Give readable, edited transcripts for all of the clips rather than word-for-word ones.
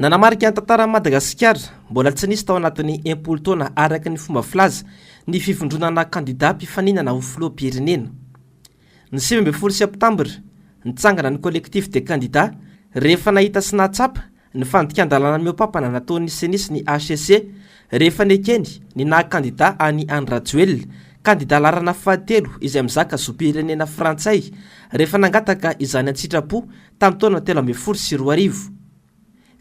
Nanamarika ny tantaran'i Madagasikara, mbola tsy nisy tao anatin'ny 60 taona araka ny fomba filaza ny fivondronana kandidà mpifaninana ho filoham-pirenena. Ny 19 septambra, nitsangana ny Collectif des candidats rehefa nahita sy nahatsapa ny fandikan-dalàna mihoa-pampana nataon'ny Ceni sy ny hcc rehefa nekeny ny naha kandidà an'i Andry Rajoelina, kandidà laharana fahatelo izay mizaka zom-pirenena frantsay rehefa nangataka izany an-tsitrapo tamin'ny taona 2013.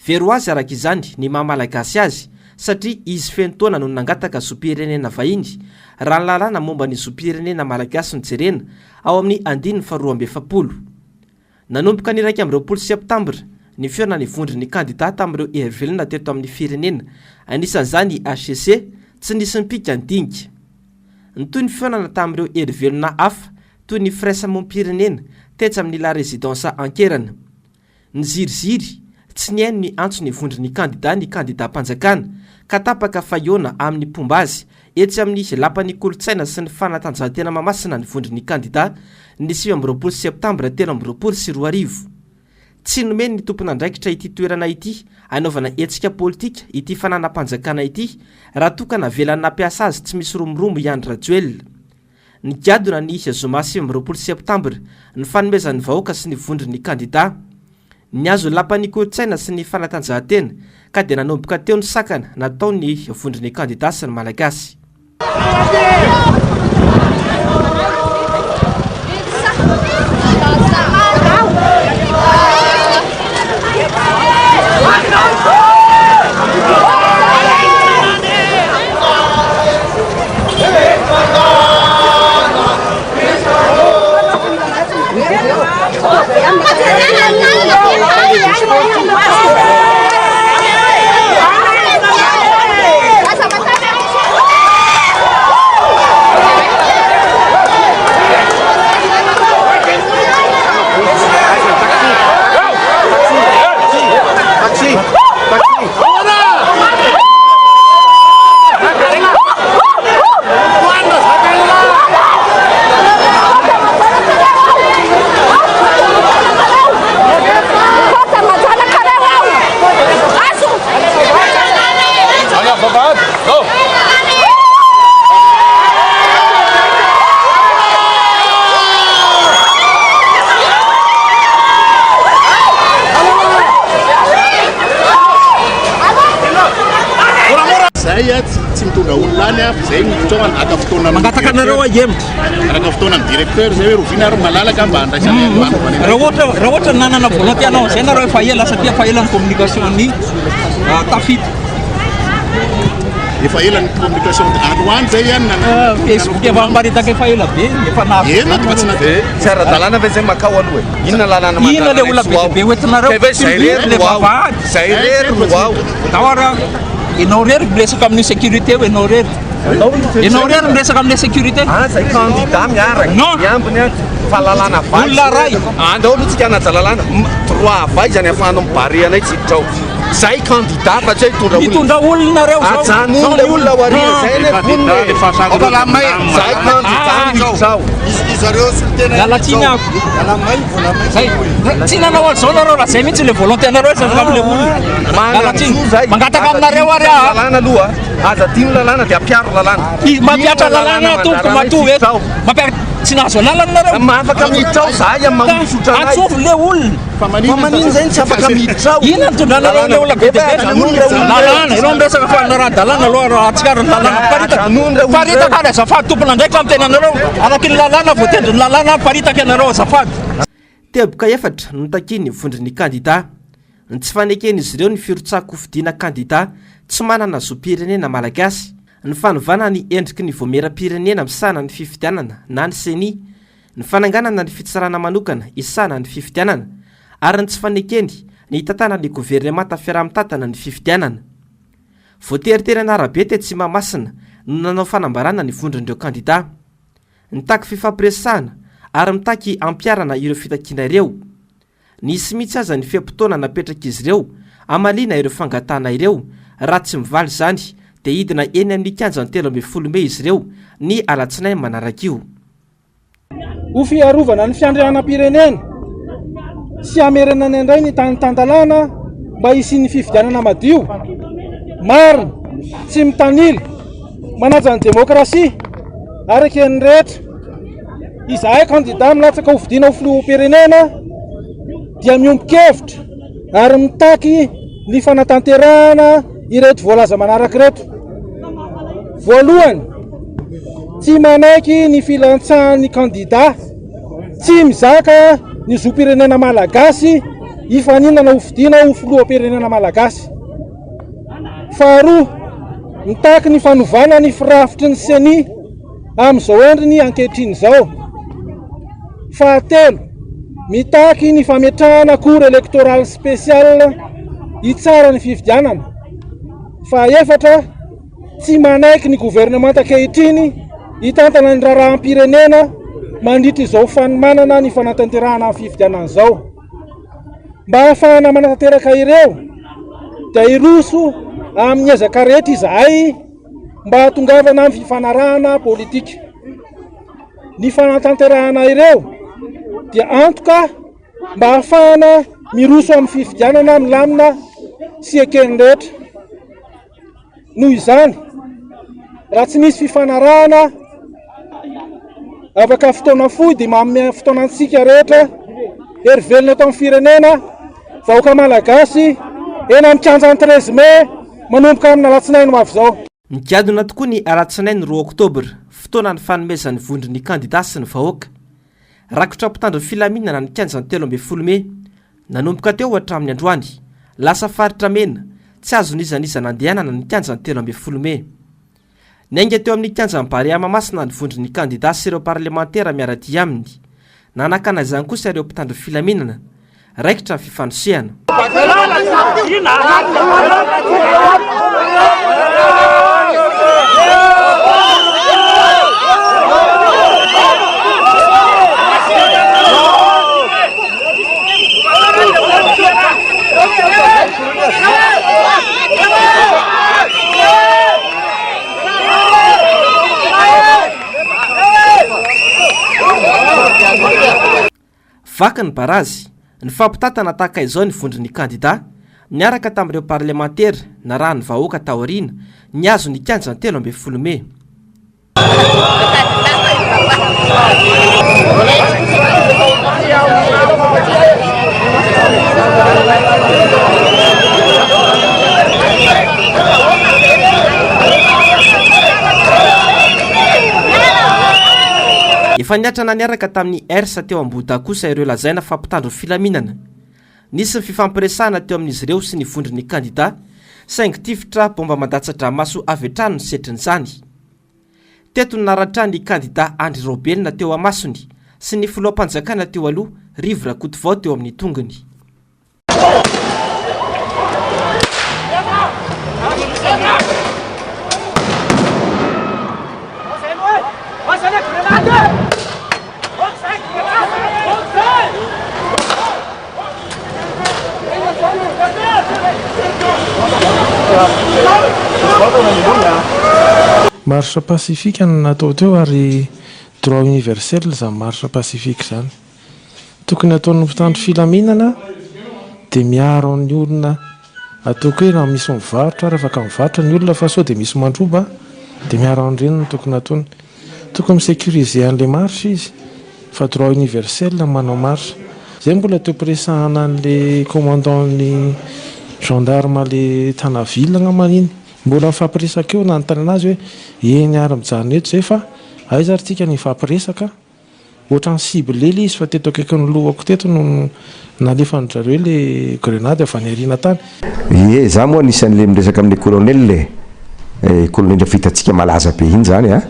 Very ho azy araka izany ny maha Malagasy azy satria izy feno taona no nangataka zom-pirenena vahiny, raha ny lalàna momba ny zom-pirenena malagasy no jerena, ao amin'ny andininy faharoa-amby-efapolo. Nanomboka ny 21 septambra ny fihaonan'ny vondron'ny kandidà tamin'ireo hery velona teto amin'ny firenena, anisan'izany ny hcc, tsy nisy nipika ny dinika. Nitohy ny fihaonana tamin'ireo hery velona hafa toy ny firaisamonim-pirenena tetsy amin'ny La Résidence Ankerana. Niziriziry, tsy nihaino ny antson'ny vondron'ny kandidà ny kandidàm-panjakana, ka tapaka fa hihaona amin'ny mpomba azy etsy amin'ny Lapan'ny kolontsaina sy ny fanatanjahantena Mahamasina ny vondron'ny kandidà ny 29 septambra 2023. Tsy nomen'ny tompon'andraikitra ity toerana ity hanaovana hetsika politika ity fananam-panjakana ity raha toa ka navelany nampiasa azy tsy misy romoromo i Andry Rajoelina. Nigadona ny zoma 29 septambra ny fanomezan'ny vahoaka sy ny vondron'ny kandidà nihazo ny lapan'ny kolontsaina sy ny fanatanjahantena ka dia nanomboka teo ny sakana nataon'ny vondron'ny kandidà sy ny Malagasy. Zay a tsy mitondra olona any a zay ny fotoana haka fotoana Mangataka anareo aho hihemotra. Araka fotoana amin'ny directeur zay hoe rovina ary malalaka mba handraisana ny mba Raha ohatra raha ohatra nanana volonté hanao an'izay nareo efa ela satria efa ela ny communication ny tafita. Efa ela ny communication androany zay ihany nanana Facebook efa miparitaka efa ela be efa nahazo. Eny fa tsy na Tsy ara-dalàna ve zay makao aloha e? Inona lalàna mandrara Inona le olona be dia be hoentinareo? Kay ve zay rery no ao? Zay rery no ao. Ndao ary Ianao rery miresaka amin'io sécurité io ianao rery. Ianao rery miresaka amin'ilay sécurité. Ah, zay candidat miaraka. Non. Ny ambiny an, fa lalàna vay. Olona ray. Andao aloha tsika hanaja lalàna. Droit vay zany ahafahanao mi-barrer anay tsy hiditra ao. Zay candidat fa tsy hoe hitondra olona. Hitondra olona nareo zao. Ajanony le olona ao aoriana zay anie vonona e. Zay candidat miditra ao. Miala tsiny aho. Zay. Tsy nanao an'izao nareo raha zay mihitsy le volonté anareo resaka amin'le olona. Miala tsiny. Mangataka aminareo ary aho. Lalàna aloha. Aza adino lalàna dia ampiaro lalàna. Mampihatra lalàna tompoko matoa eto. Mampiara tsy nahazo alalana nareo. Afaka miditra ao zahay amin'ny maha olon-tsotra anay. Antsovy le olona. Fa maninona zay no tsy afaka miditra ao? Inona no itondranareo le olona be dia be? Lalàna, ianao miresaka fanarahan-dalàna aloha raha atsikariny ny lalàna. Miparitaka, miparitaka ary azafady tompon'andraikitra miteny anareo. Araky ny lalàna, voatendrin'ny lalàna, miparitaka ianareo azafady. Teboka efatra no notakian'ny vondron'ny kandidà. Ny tsy faneken'izy ireo ny firotsahan-kofidina kandidà tsy manana zom-pirenena malagasy, ny fanovana ny endriky ny voamieram-pirenena misahana ny fifidianana na ny Ceni, ny fananganana ny fitsarana manokana hisahana ny fifidianana, ary ny tsy fanekeny ny hitantanan'ny governemanta fiaraha-mitantana ny fifidianana. Voatery teny an'arabe tetsy Mahamasina no nanao fanambarana ny vondron'ireo kandidà. Nitaky fifampiresahana ary mitaky hampiharana ireo fitakiana ireo. Nisy mihitsy aza ny fe-potoana napetrak'izy ireo hamaliana ireo fangatahana ireo, raha tsy mivaly izany dia hidina eny amin'ny kianjan'ny 13 mey izy ireo ny alatsinainy manaraka io. Ho fiarovana ny fiandrianam-pirenena sy hamerenana indray ny tany tan-dalàna. mba hisian'ny fifidianana madio, marina, tsy mitanila, manaja ny demokrasia ary eken'ny rehetra. Izahay kandida milatsaka hofidiana ho filoham-pirenena dia miombon-kevitra ary mitaky ny fanatanterahana ireto voalaza manaraka ireto. Voalohany, tsy manaiky ny filantsahan'ny kandida tsy mizaka ny zom-pirenena malagasy hifaninana hofidiana ho filoham-pirenena malagasy. Faharoa, mitaky ny fanovana ny firafitry ny ceni amin'izao endriny ankehitriny izao. Fahatelo, mitaky ny fametrahana cour électorale spéciale hitsara ny fifidianana. Fahaefatra, tsy manaiky ny governemanta ankehitriny hitantana ny raharaham-pirenena mandritra izao fanomanana ny fanatanterahana ny fifidianana izao. Mba hahafahana manatanteraka ireo dia hiroso amin'ny ezaka rehetra izahay mba hahatongavana amin'ny fifanarahana politika. Ny fanatanterahana ireo dia antoka mba hahafahana miroso amin'ny fifidianana milamina sy eken'ny rehetra. Noho izany, raha tsy misy fifanarahana afaka fotoana fohy dia manome fotoana antsika rehetra hery velona eto amin'ny firenena, vahoaka malagasy, eny amin'ny kianjan'ny treize mai manomboka amin'ny alatsinainy ho avy izao. Nigadona tokoa ny alatsinainy roa oktobra, fotoana nifanomezan'ny vondron'ny kandida sy ny vahoaka. Rakotra mpitandro ny filaminana ny kianjan'ny 13 mey. Nanomboka teo hatramin'ny androany, lasa faritra mena, tsy azon'iza n'iza nandehanana ny kianjan'ny 13 mey. Niainga teo amin'ny kianjan'ny Barea Mahamasina ny vondron'ny kandida sy ireo parlemantera miara-dia aminy. Nanakana izany kosa ireo mpitandro filaminana. Raikitra ny fifanosehana. Vaky ny barazy, nifampitantana tahaka izao ny vondron'ny kandida, niaraka tamin'ireo parlemantera narahan'ny vahoaka taoriana, nihazo ny kianjan'ny 13 mey. Efa niatrana niaraka tamin'ny Ers teo Ambohidahy kosa ireo lazaina fa mpitandro filaminana. Nisy ny fifampiresahana teo amin'izy ireo sy ny vondron'ny kandida, saingy tifitra baomba mandatsa-dranomaso avy hatrany no setrin'izany. Teto no naratra ny kandida Andry Raobelina teo amasony sy ny filoham-panjakana teo aloha Rivo Rakotovao teo amin'ny tongony. Marche pacifique no natao teo ary droit universel izany marche pacifique izany. Tokony ataon'ny mpitandro filaminana dia miaro ny olona ataoko hoe raha misy mivarotra ary afaka mivarotra ny olona fa sao dia misy mandroba dia miaro an'ireny no tokony ataony. Tokony mi-sécuriser an'ilay marche izy fa droit universel ny manao marche. Zay mbola teo ampiresahana an'le commandant ny gendarme le Tana ville angamba iny. Mbola mifampiresaka eo nanontany anazy hoe eny ary mijanona eto zay fa aiza ary tsika ny hifampiresaka. Ohatran'ny ciblé le izy fa teto akaikin'ny lohako teto no nalefan-dry zareo le grenade avy any aoriana tany. Ie, za moa anisan'le miresaka amin'le colonel e, colonel vitantsika malaza be iny zany a,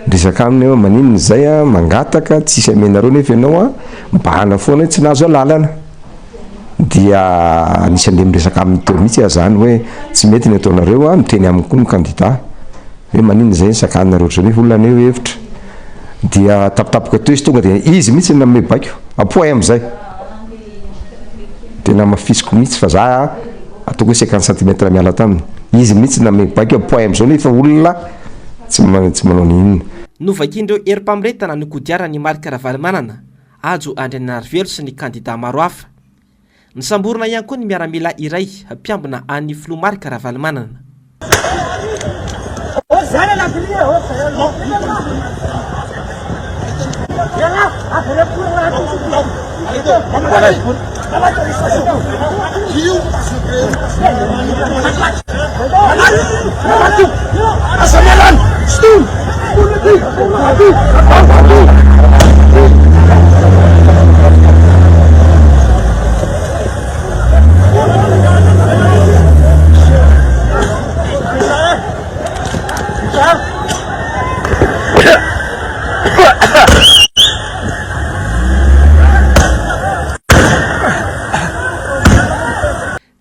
miresaka aminy aho maninona izay a, mangataka tsisy amenareo nefa ianao a, mibahana foana hoe tsy nahazo alalana, dia anisan'le miresaka aminy teo mihitsy aho zany hoe tsy mety ny ataonareo a, miteny aminy koa ny candidat hoe maninona izay ny sakananareo ohatr'izao nefa olona haneho hevitra. Dia tapitapoka teo izy tonga dia izy mihitsy no nanome baiko, apoay amin'izay. Dia namafisiko mihitsy fa za ataoko hoe cinquante centimètres miala taminy. Izy mihitsy no nanome baiko apoay amin'izao nefa olona tsy tsy manao n'inona. Novakian'ireo herim-pamoretana ny kodiaran'i Marc Ravalomanana, Hajo Andrianarivelo sy ny kandida maro hafa. Nosamborina ihany koa ny miaramila iray mpiambina an'ny filoha Marc Ravalomanana.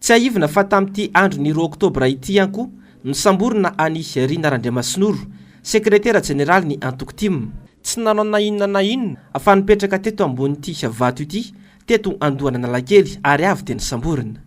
Tsiahivina fa tamin'ity andron'ny roa oktobra ity ihany koa nosamborina an'i Rina Randriamasinoro, sekretera jeneralin'ny antoko tim. Tsy nanao na inona na inona fa nipetraka teto ambonin'ity vato ity teto Andohan'Analakely ary avy dia nosamborina.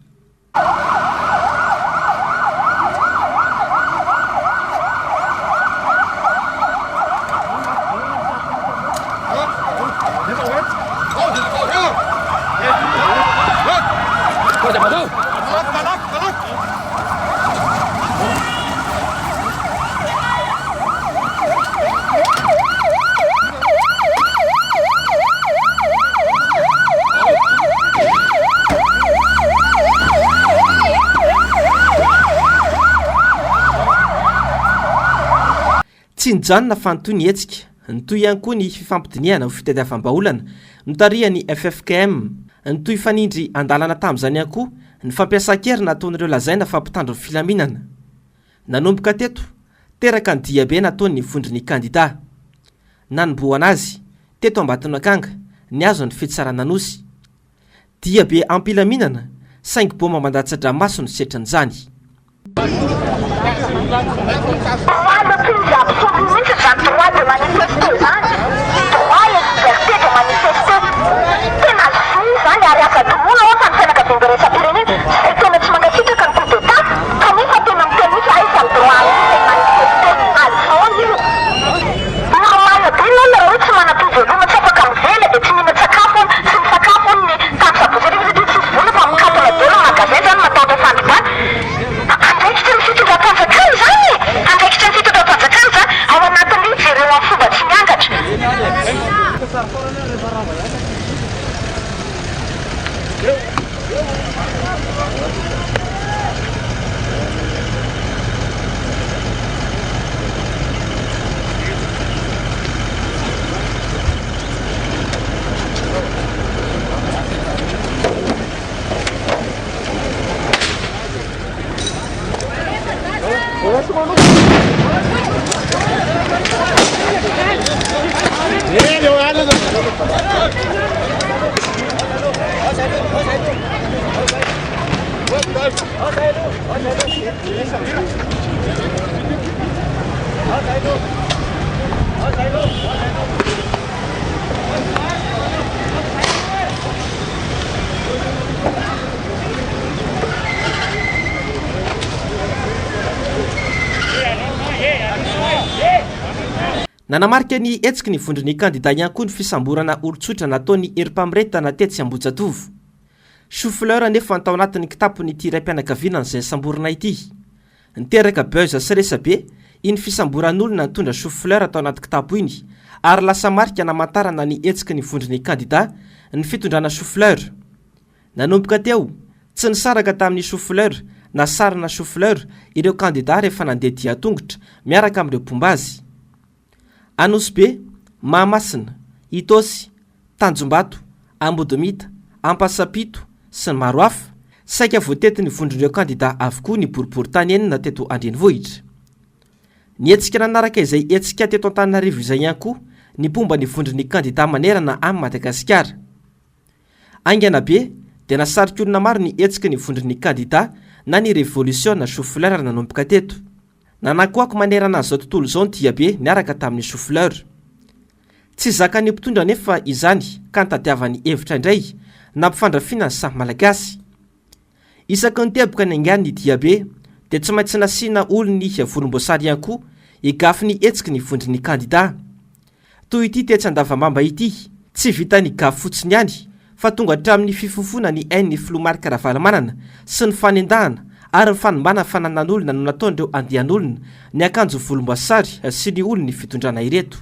Tsy nijanona fa nitohy ny hetsika. Nitohy ihany koa ny fifampidinihana ho fitadiavam-bahaolana notarihan'ny ffkm. Nitohy fanindry an-dalana tamin'izany ihany koa ny fampiasan-kery nataon'ireo lazaina fa mpitandro ny filaminana. Nanomboka teto, teraka ny diabe nataon'ny vondron'ny kandida. Nanombohana azy, teto Ambatonakanga, nihazo ny fitsarana Anosy. Diabe am-pilaminana, saingy baomba mandatsa-dranomaso no setrin'izany. Kanefa tena miteny mihitsy aiza ny droit an'ny manifester alzao io. Normal be ny olona raha hoe tsy manam-pivelomana tsy afaka mivela dia tsy mihinan-tsakafo hono, tsy misakafo hono ny tamin'ny sabotsy hariva satria tsisy vola fa mikatona daholo ny magasin zany matahotra fandrobana. Andraikitry ny fitondram-panjakana izany e! Andraikitry ny fitondram-panjakana izany ao anatin'io jereo amin'ny fomba tsy miangatra. Nanamarika ny hetsiky ny vondron'ny kandida ihany koa ny fisamborana olon-tsotra nataon'ny herim-pamoretana tetsy Ambohijatovo. Chou fleur anefa ny tao anatin'ny kitapon'ity raim-pianakaviana izay samborina ity. Niteraka buzz sy resabe iny fisamboran'olona nitondra chou fleur tao anaty kitapo iny ary lasa marika namantarana ny hetsiky ny vondron'ny kandida ny fitondrana chou fleur. Nanomboka teo, tsy nisaraka tamin'ny chou fleur na sarina chou fleur ireo kandida rehefa nandeha dian-tongotra miaraka amin'ireo mpomba azy. Anosibe, Mahamasina, Itaosy, Tanjombato, Ambodimita, Ampasampito sy ny maro hafa. Saika voatetin'ny vondron'ireo kandida avokoa ny boriborintany enina teto an-drenivohitra. Nihetsika nanaraka izay hetsika teto Antananarivo izay ihany koa ny mpomba ny vondron'ny kandida manerana an'i Madagasikara. Haingana be dia nasarika olona maro ny hetsiky ny vondron'ny kandida na ny revolisiona chou fleur nanomboka teto. Nanakoako manerana an'izao tontolo izao ny diabe niaraka tamin'ny chou fleur. Tsy zakan'ny mpitondra anefa izany ka nitadiavany hevitra indray nampifandrafiana ny samy Malagasy. Isaky ny teboka niaingàny ny diabe dia tsy maintsy nasiana olon'ny volomboasary ihany koa higafy ny hetsiky ny vondron'ny kandida. Toy ity tetsy Andavamamba ity, tsy vitan'ny gafy fotsiny ihany. fa tonga hatramin'ny fifofoana ny ain'ny filoha Marc Ravalomanana sy ny fanendahana ary ny fanimbana fananan'olona no nataon'ireo andian'olona niakanjo volomboasary sy ny olon'ny fitondrana ireto.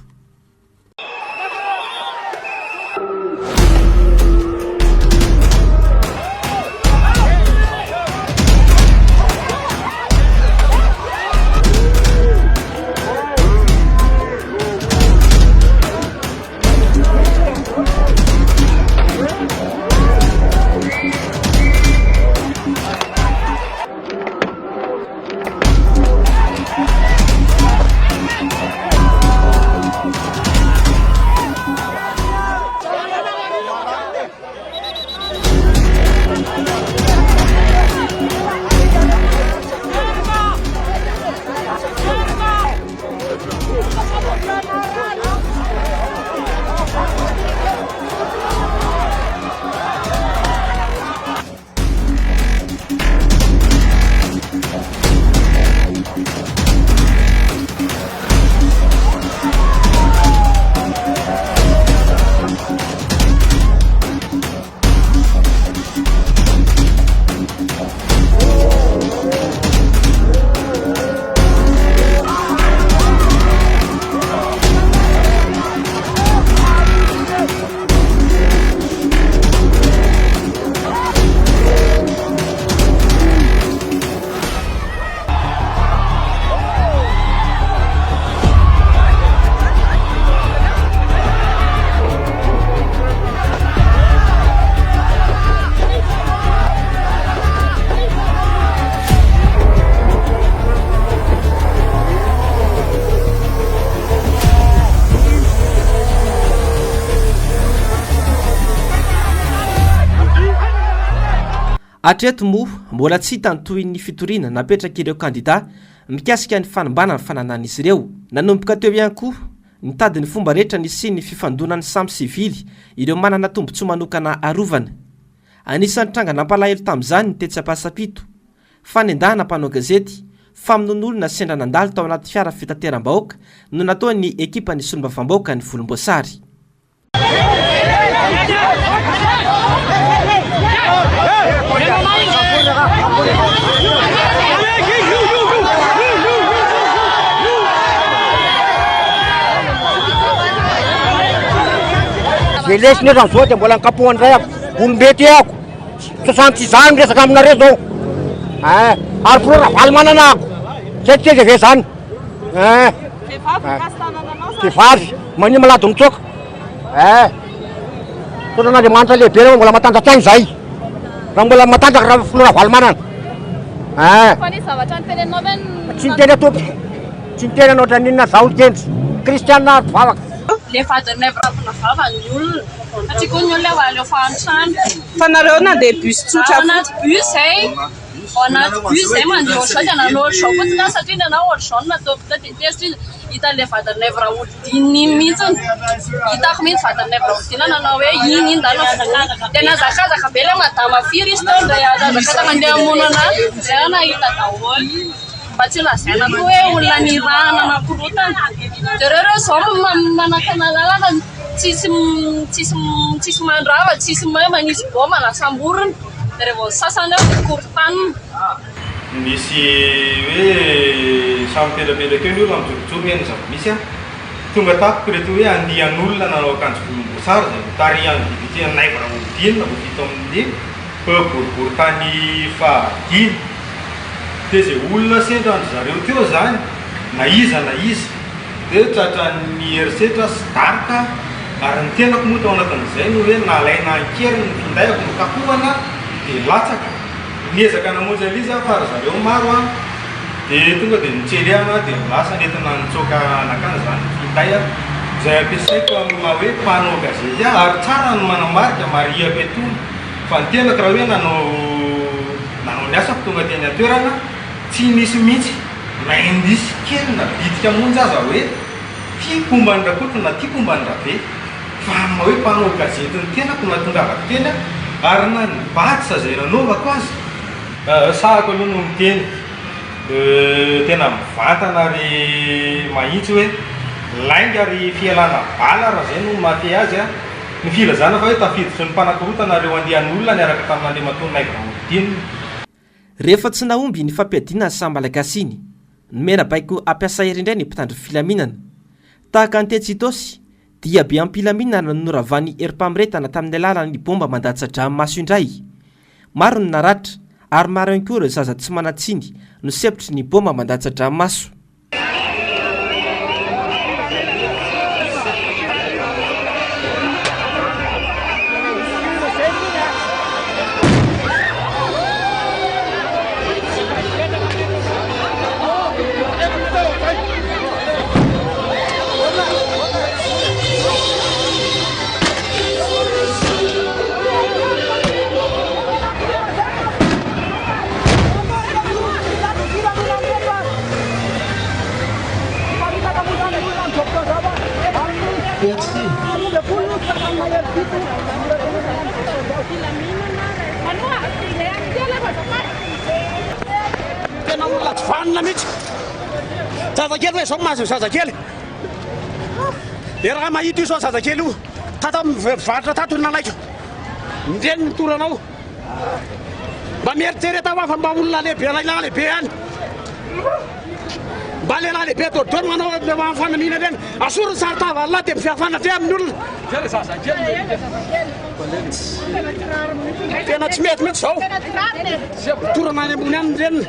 Hatreto moa, mbola tsy hita ny tohin'ny fitoriana napetrak'ireo kandida mikasika ny fanimbana ny fananan'izy ireo. Nanomboka teo ihany koa, nitady ny fomba rehetra nisian'ny fifandonan'ny samy sivily ireo manana tombontsoa manokana arovana. Anisan'ny tranga nampalahelo tamin'izany ny tetsy Ampasampito. Fanendahana mpanao gazety, famonoan'olona sendra nandalo tao anaty fiara fitateram-bahoaka no nataon'ny ekipan'ny solombavambahoaka ny volomboasary. Velesina eo zany zao dia mbola nikapohany indray ako. Olom-be ty ako. 66 ans miresaka aminareo zao. Eh, ary pro Ravalomanana ako. Zay tsy tgv zany. Eh. Vehivavy mania malady mitsoaka. Eh. Misaotra an'Andriamanitra lehibe raha mbola matanjaka zay. Raha mbola matanjaka raha filoha Ravalomanana. Eh. Fa nisy zavatra niteneninao ve? Tsy niteny aho tompoko. Tsy niteny anao ohatran'inona zaho kendry. Kristiana ary mpivavaka. Le vadin'i Naivo Rakotovava ny olona. Satria koa ny olona efa aleo fahantrana. Fa nareo nandeha bus tsotra Ao anaty bus zay, ao anaty bus zay mandeha ohatr'izao dia nanao ohatr'izao fotsiny aho satria nanao ohatr'izao no nataoko teo dia tezitra izy. Hitan'ilay vadin'i Naivo Raholdina iny mihitsy. Hitako mihitsy vadin'i Naivo Raholdina nanao hoe iny iny zany no vonoina. Dia nihazakazaka be ilay madama firy izy teo indray nihazakazaka andeha hamono an'azy. Zay aho nahita daholo. Mba tsy lazaina koa hoe olona nirahana nakorotana. Jereo ireo izao manakana lalana, tsisy tsisy tsisy mandrava, tsisy mahay manisy baomba na samborina. Dia rehefa vao sasany eo dia korontanina. Misy hoe samy mipetrapetraka eo ny olona mijorojoro hoe ny zava-misy an. Tonga tampoka ireto hoe andian'olona nanao akanjo volomboasary izay notarihan'ny député Naivo Raholdina voafito amin'ny boriborintany fahadimy. Dia izay olona sendra an-dry zareo teo izany, na iza na iza, dia tratran'ny herisetra sy daroka, ary ny tenako moa tao anatin'izay no hoe nalaina an-keriny ny findaiko, nokapohana, dia latsaka. Niezaka namonjy an'izy aho fa ry zareo maro an, dia tonga dia notselehana aho dia lasa nentina nitsoaka nankany izany ny finday izay ampiasaiko amin'ny maha hoe mpanao gazety ahy, ary tsara ny manamarika, marihako etoana. Fa ny tenako raha hoe nanao nanao ny asako tonga teny an-toerana, tsy nisy mihitsy na indice kely na bitika monja aza hoe tiako homba an'i Rakoto na tiako homba an'i Rabe. Fa amin'ny maha hoe mpanao gazety ny tenako no nahatongavako teny ary na ny badge izay nanaovako aza, sahako aloha no miteny tena mivantana ary mahitsy hoe lainga ary fialana bala raha izay no mahafehy azy. Ny filazana fa hoe tafiditry ny mpanakorontana ireo andian'olona niaraka tamin'Andriamatoa Naivo Raholdina. Rehefa tsy nahomby iny fampiadiana ny samy Malagasy iny, nomena baiko hampiasa hery indray ny mpitandro filaminana. Tahaka ny tetsy Itaosy, dia be am-pilaminana no noravan'ny herim-pamoretana tamin'ny alalan'ny bomba mandatsa-dranomaso indray. Maro ny naratra, ary maro ihany koa ireo zaza tsy manan-tsiny no sempotry ny bomba mandatsa-dranomaso. Tena olona tsy vanona mihitsy. Zazakely hoe zao mahazo ny zazakely. Dia raha mahita io zao zazakely io, tata mivarotra tato ny nalaiko. Ny reniny mitory anao. Mba mieritrereta hoa fa mba olona lehibe lehilahy lehibe ihany. Mba lehilahy lehibe dôdôly manao amin'ny fanamiana ireny. Asory ny saron-tava lahy dia mifanatreha amin'ny olona. Tena tsy mety mihitsy izao. Torana any ambony any ny reniny.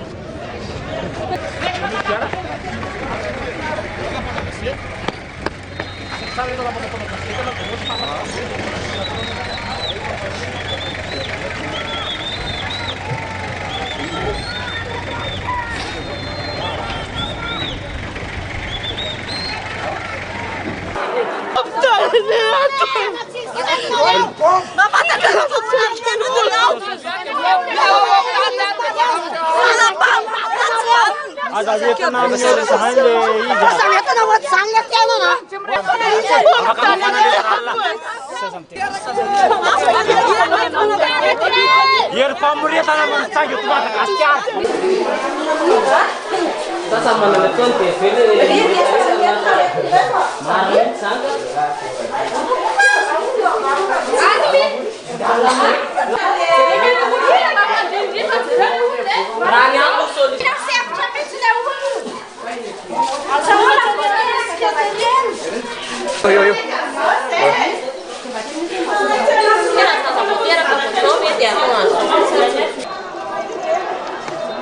Aza entina amin'ny ohatr'izany le izy. Aza entina ohatr'izany le fiainana. Herim-pamoretana no mitranga eto Madagasikara.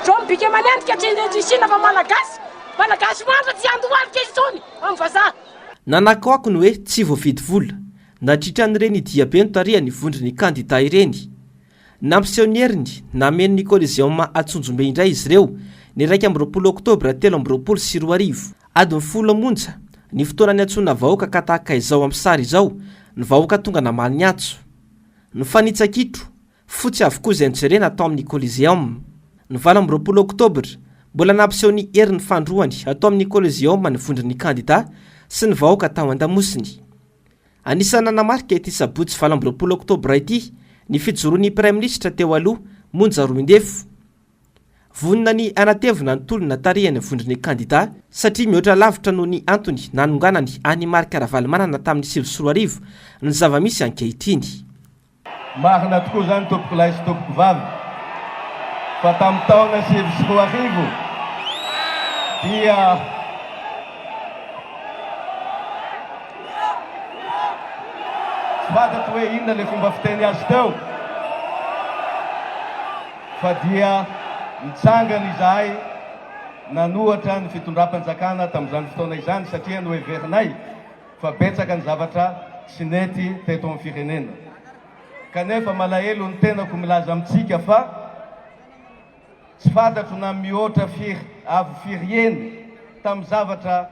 Zao mibika manendrika tsy tsy sina fa malagasy malagasy mandra tsy andohalika intsony amin'ny vazaha. Nanakoako ny hoe tsy voavidy vola, nandritra an'ireny diabe notarihan'ny vondron'ny kandida ireny. Nampiseho ny heriny, nameno ny Coliseum Antsonjombe indray izy ireo, ny 21 oktobra 2023. Adiny folo monja ny fotoana niantsoana vahoaka ka tahaka izao amin'ny sary izao ny vahoaka tonga namaly ny antso. Nifanitsa-kitro, fotsy avokoa izay nojerena tao amin'ny Coliseum. Ny 28 oktobra, mbola nampiseho ny heriny fandroany tao amin'ny Coliseum ny vondron'ny kandida sy ny vahoaka tao an-damosiny. Anisan'ny nanamarika ity sabotsy 28 oktobra ity ny fijoroan'ny praiminisitra teo aloha, Monja Roindefo. Vonona ny hanatevina ny tolona tarihan'ny vondron'ny kandida satria mihoatra lavitra noho ny antony nanonganany an'i Marc Ravalomanana tamin'ny 2009 ny zava-misy ankehitriny. Marina tokoa izany tompokolahy sy tompokovavy fa tamin'ny taona 2009 dia tsy fantatro hoe inona ilay fomba fiteny azy teo fa dia nitsangana izahay nanohatra ny fitondram-panjakana tamin'izany fotoana izany satria noheverinay fa betsaka ny zavatra tsy nety teto amin'ny firenena. Kanefa malahelo ny tenako milaza amintsika fa tsy fantatro na mihoatra firy avo firy heny tamin'ny zavatra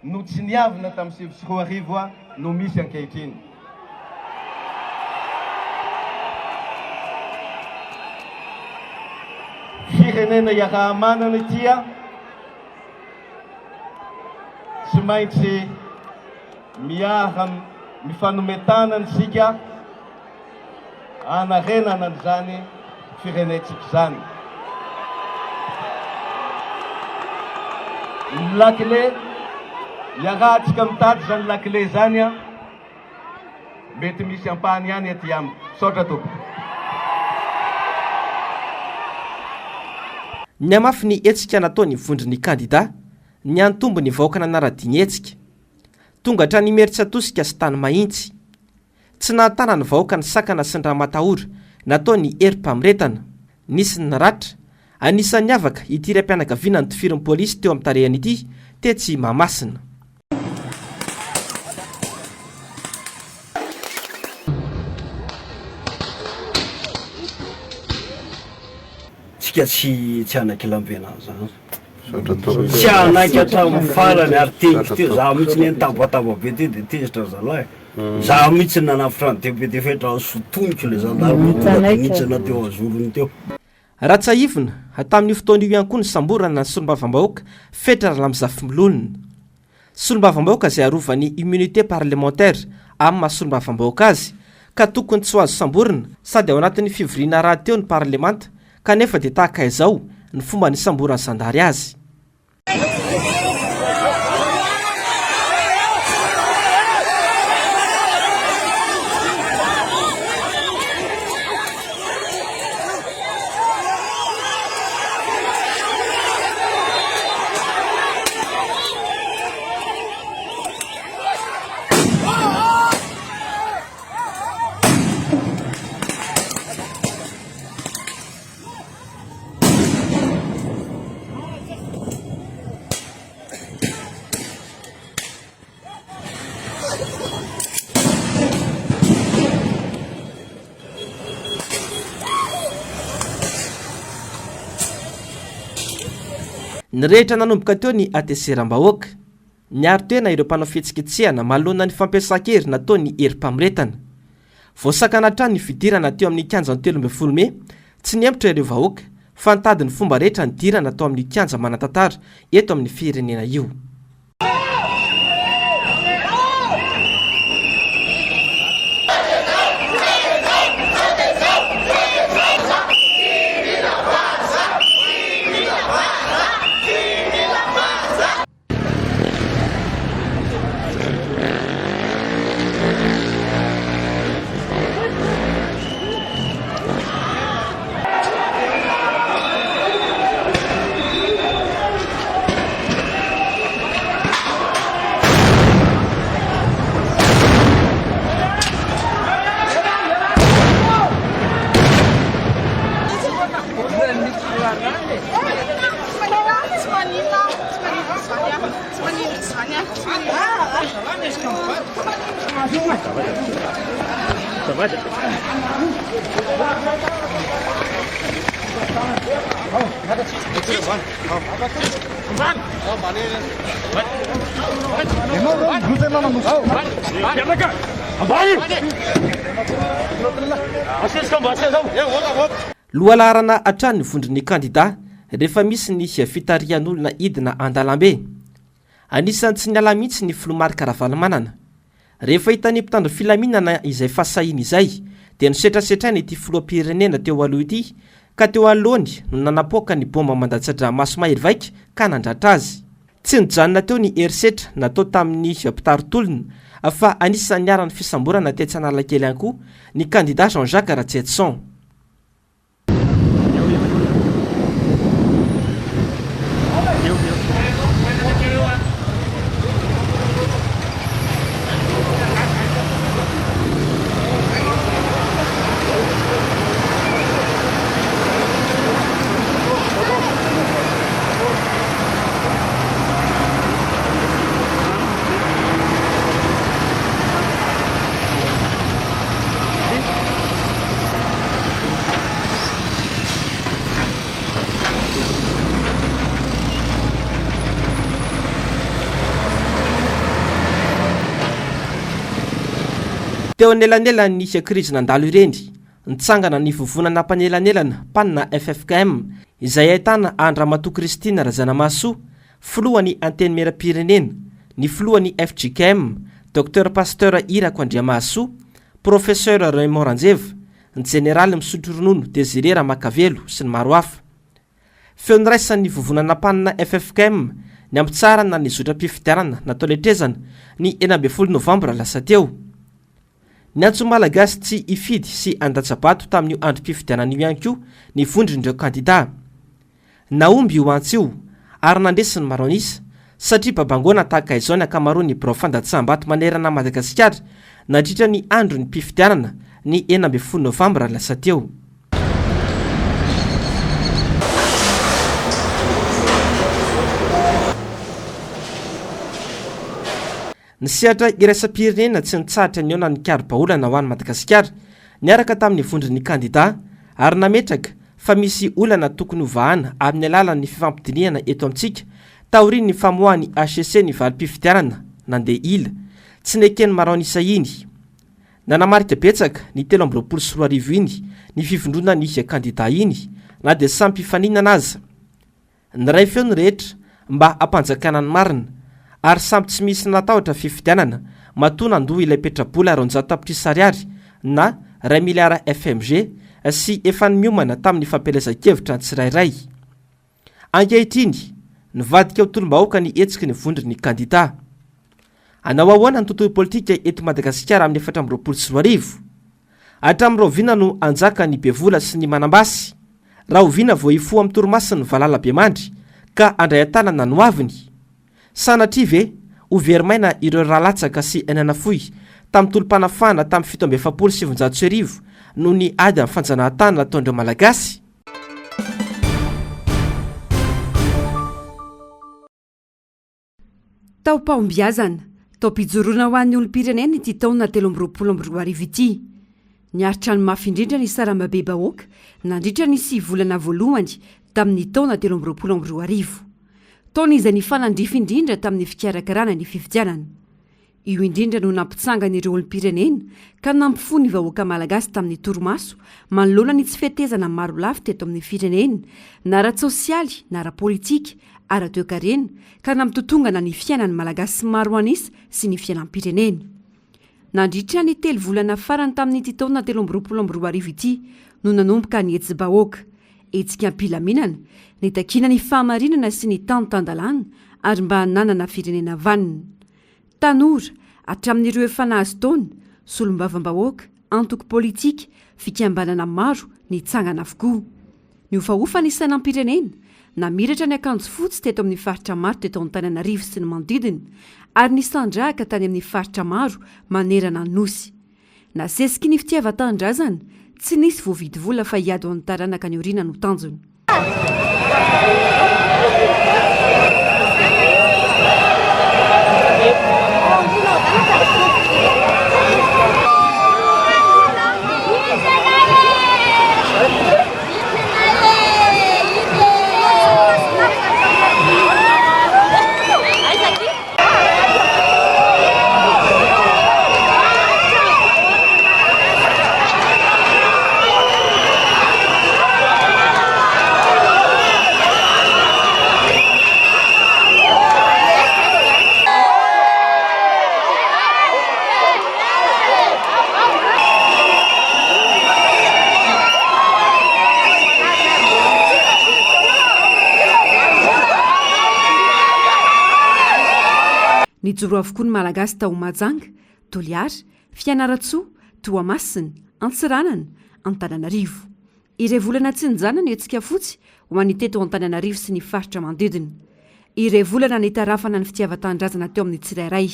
notsiniavina tamin'ny 2009 no misy ankehitriny. Firenena iaraha-manana ity a! Tsy maintsy miara mifanome tanana isika hanarenana an'izany firenentsika izany. Ny lakile, iarahantsika mitady izany lakile izany an. mety misy ampahany ihany aty amiko. Misaotra tompoko. Nihamafy ny hetsika nataon'ny vondron'ny kandida, niantombo ny vahoaka nanara-dia ny hetsika. Tonga hatrany Imerintsiatosika sy tany Mahitsy. Tsy nahatana ny vahoaka ny sakana sy ny ramatahora nataon'ny herim-pamoretana. Nisy ny naratra. Anisan'ny niavaka ity raim-pianakaviana notifirin'ny polisy teo amin'ny tarehiny ity tetsy Mahamasina. Tsika tsy tsy hanaiky lambena an'izany. Tsy hanaiky hatramin'ny farany ary teniko teo, za mihitsy ne nitabataba be teo de tezitra ry zalahy. Za mihitsy nanafotra ny député Fetra sotoniko le gendarme tonga de nihintsana teo azorony teo. Raha tsiahivina, tamin'io fotoana io ihany koa nisamborana ny solombavambahoaka Fetra Ralamizafimilolona. Solombavambahoaka izay arovan'ny immunité parlementaire amin'ny maha solombavambahoaka azy ka tokony tsy ho azo samborina sady ao anatin'ny fivoriana rahateo ny parlemanta kanefa dia tahaka izao ny fomba nisamboran'ny zandary azy. Nirehitra nanomboka teo ny hatezeram-bahoaka. Niaro tena ireo mpanao fihetsiketsehana manoloana ny fampiasan-kery nataon'ny herim-pamoretana. Voasakana hatrany ny fidirana teo amin'ny kianjan'ny 13 mey, tsy nihemotra ireo vahoaka fa nitady ny fomba rehetra nidirana tao amin'io kianja manan-tantara eto amin'ny firenena io. Lohalaharana hatrany ny vondron'ny kandidà rehefa misy ny fitarihan'olona hidina an-dalambe. Anisan'ny tsy niala mihitsy ny filoha Marc Ravalomanana. Rehefa hitan'ny mpitandro filaminana izay fahasahiany izay dia nosetrasetraina ity filoham-pirenena teo aloha ity ka teo anoloany no nanapoaka ny baomba mandatsa-dranomaso mahery vaika ka nandratra azy. Tsy nijanona teo ny herisetra natao tamin'ny mpitari-tolona fa anisan'ny niharan'ny fisamborana tetsy Analakely ihany koa ny kandida Jean Jacques Ratsietison. Teo anelanelan'ny krizy nandalo ireny, nitsangana ny vovonana mpanelanelana, pan ffkm, izay ahitana an-dRamatoa Christine Razanamahasoa, filohan'ny Antenimierampirenena, ny filohan'ny fjkm, Docteur Pasteur Irako Andriamahasoa, Professeur Raymond Ranjeva, ny Jeneraly misotro ronono Désiré Ramakavelo sy ny maro hafa. Feo niraisan'ny vovonana pan ffkm ny hampitsaharana ny zotram-pifidianana natao letrezana ny 16 novambra lasa teo. Niantso ny Malagasy tsy hifidy sy handatsa-bato tamin'io androm-pifidianana io ihany koa ny vondron'ireo kandidà. Nahomby io antso io ary nandresy ny maro an'isa satria babangoana tahaka izao ny ankamaroan'ny birao fandatsaham-bato manerana an'i Madagasikara nandritra ny androm-pifidianana ny 16 novambra lasa teo. Ny sehatra iraisam-pirenena tsy nitsahatra nihaona nikaro-baolana ho an'i Madagasikara niaraka tamin'ny vondron'ny kandidà ary nametraka fa misy olana tokony hovahana amin'ny alalan'ny fifampidinihana eto amintsika taorian'ny famoahan'ny hcc ny valim-pifidianana nandeha ila tsy neken'ny maraon'isa iny. Nanamarika betsaka ny 2023 iny ny fivondronan'ny kandidà iny na dia samy mpifaninana aza. Niray feo ny rehetra mba hampanjakana ny marina, ary samy tsy misy natahotra fifidianana matoa nandoa ilay petrabola 200 tapitrisa ariary na iray miliara fmg sy efa niomana tamin'ny fampielezan-kevitra ny tsirairay. Ankehitriny, nivadika ho tolom-bahoaka ny hetsiky ny vondron'ny kandida. Hanao ahoana ny tontolo politika eto Madagasikara amin'ny 2024? Hatramin'ny rahoviana no hanjaka ny be vola sy ny manam-basy? Rahoviana vao hifoha amin'ny torimasony ny valala be mandry ka handray an-tanana ny hoaviny? Sanatria ve ho very maina ireo rà latsaka sy aina nafoy tamin'ny tolom-panafahana tamin'ny 1947 noho ny ady amin'ny fanjanahantany nataon'ireo Malagasy? Taom-pahombiazana, taom-pijoroana ho an'ny olom-pirenena ity taona 2023 ity. Niaritra ny mafy indrindra ny sarambabem-bahoaka nandritra ny sivy volana voalohany tamin'ny taona 2023. Taona izay nifanandrify indrindra tamin'ny fikarakarana ny fifidianana. Io indrindra no nampitsangana ireo olom-pirenena ka nampifoha ny vahoaka malagasy tamin'ny torimaso manoloana ny tsy fetezana marolafy teto amin'ny firenena, na ara-tsosialy na ara-politika, ara-toekarena, ka nampitotongana ny fiainan'ny Malagasy maro an'isa sy ny fiainam-pirenena. Nandritra ny telo volana farany tamin'ity taona 2023 ity no nanomboka ny hetsi-bahoaka, hetsika am-pilaminana, nitakiana ny fahamarinana sy ny tany tan-dalàna ary mba hananana firenena vanona. Tanora, hatramin'ireo efa nahazo taona, solombavambahoaka, antoko politika, fikambanana maro nitsangana avokoa. Nihofahofa ny sainam-pirenena, namiratra ny akanjo fotsy teto amin'ny faritra maro teto Antananarivo sy ny manodidina ary nisandrahaka tany amin'ny faritra maro manerana ny Nosy. Nasesiky ny fitiavan-tanindrazana, tsy nisy voavidy vola fa hiady ho an'ny taranaka any aoriana no tanjona. Nijoro avokoa ny Malagasy tao Mahajanga, Toliara, Fianarantsoa, Toamasina, Antsiranana, Antananarivo. Iray volana tsy nijanona ny hetsika fotsy ho an'ny teto Antananarivo sy ny faritra manodidina. Iray volana nitarafana ny fitiavan-tanindrazana teo amin'ny tsirairay.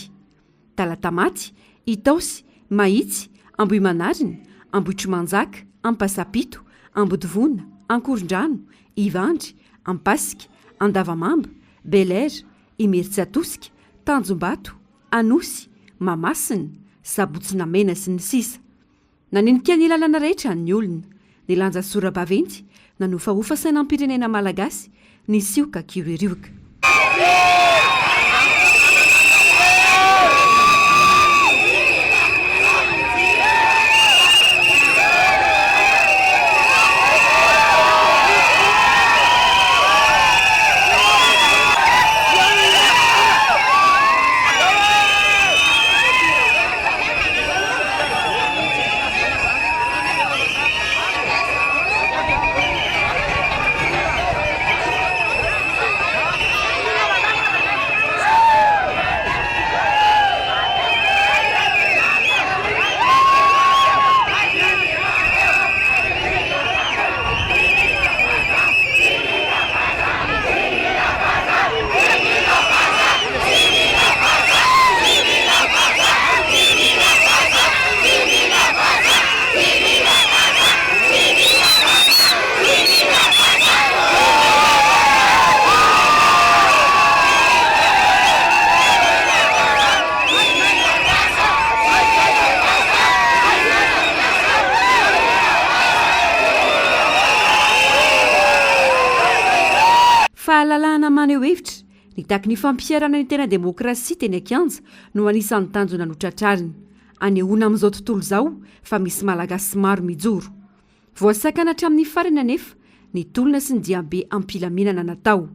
Talatamaty, Itaosy, Mahitsy, Ambohimanarina, Ambohitrimanjaka, Ampasapito, Ambodivona, Ankorondrano, Ivandry, Ampasika, Andavamamba, Bel'Air, Imerintsiatosika, Tanjombato, Anosy, Mahamasina, Sabotsy Namehana sy ny sisa Nanenika ny lalana rehetra ny olona. Nilanja sora-baventy, nanofahofa sainam-pirenena malagasy, nisioka kiririoka. Fahalalahana maneho hevitra, nitaky ny fampiharana ny tena demokrasia teny an-kianja no anisan'ny tanjona notratrarina. Anehoana amin'izao tontolo izao fa misy Malagasy maro mijoro. Voasakana hatramin'ny farany anefa ny tolona sy ny diabe am-pilaminana natao.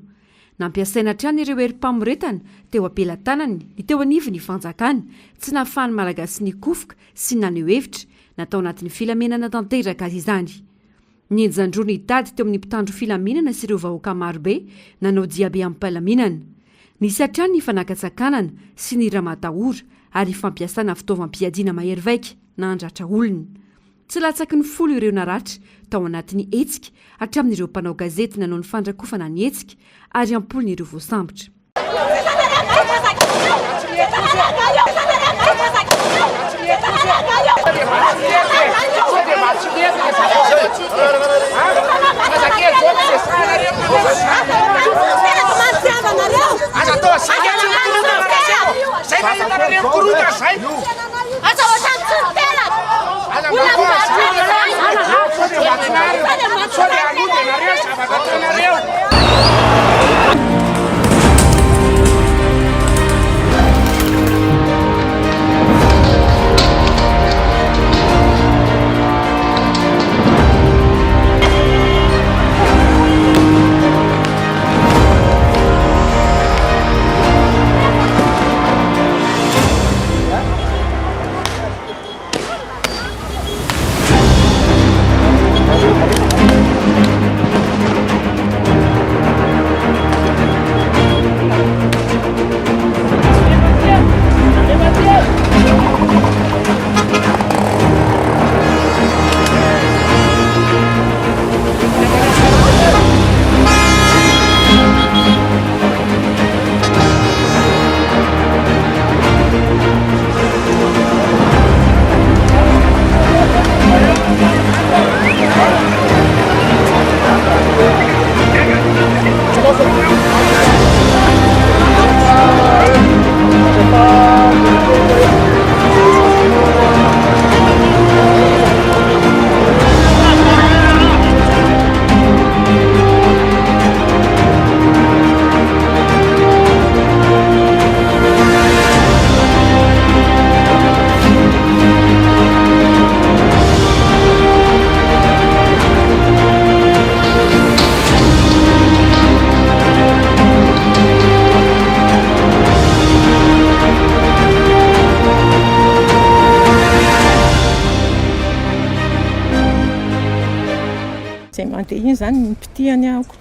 Nampiasaina hatrany ireo herim-pamoretana teo am-pelatanany ny teo anivon'ny fanjakana, tsy nahafahan'ny Malagasy nikofoka sy naneho hevitra, natao anatin'ny filaminana tanteraka izany. Nihenjan-droa ny tady teo amin'ny mpitandro filaminana sy ireo vahoaka marobe nanao diabe am-pilaminana. Nisy hatrany ny fanakatsakanana sy ny ramatahora ary fampiasana fitaovam-piadiana mahery vaika nandratra olona. Tsy latsaky ny folo ireo naratra tao anatin'ny hetsika, hatramin'ireo mpanao gazety nanao ny fandrakofana ny hetsika, ary am-polony ireo voasambotra. Izay mandeha iny izany ny pitihany ahako.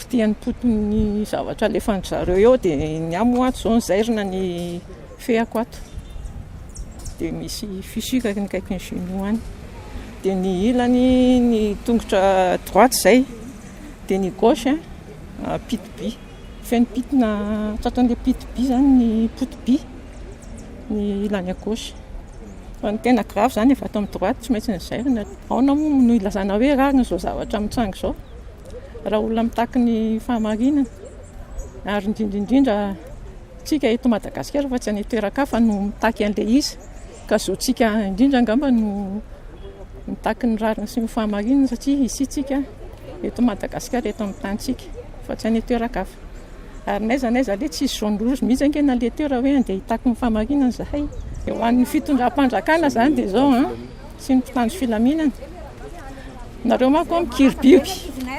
Potihan'ny potiny zavatra alefan-dry zareo eo dia ny ahy moa ato izao nozairina ny fehako ato. Dia misy fissure ny akaikin'ny genou any. Dia ny ilany ny tongotra droite izay dia ny gauche piti-by. Feno pitina tratran'ilay piti-by izany ny poti-by ny ilany à gauche. Fa ny tena grave izany efa ato amin'ny droite tsy maintsy nozairina. Ahoana moa no ilazana hoe rariny izao zavatra mitranga izao? Raha olona mitaky ny fahamarinana ary indrindra indrindra tsika eto Madagasikara fa tsy any an-toeran-kafa no mitaky an'ilay izy ka zontsika indrindra angamba no mitaky ny rariny sy ny fahamarinana satria isika eto Madagasikara eto amin'ny tanintsika fa tsy any an-toeran-kafa. Ary n'aiza n'aiza aleha tsisy zone rouge mihitsy ange na le teo raha hoe andeha hitaky ny fahamarinana izahay. Ho an'ny fitondram-panjakana izany dia izao an, sy ny mpitandro filaminana. Nareo manko mikiribiby,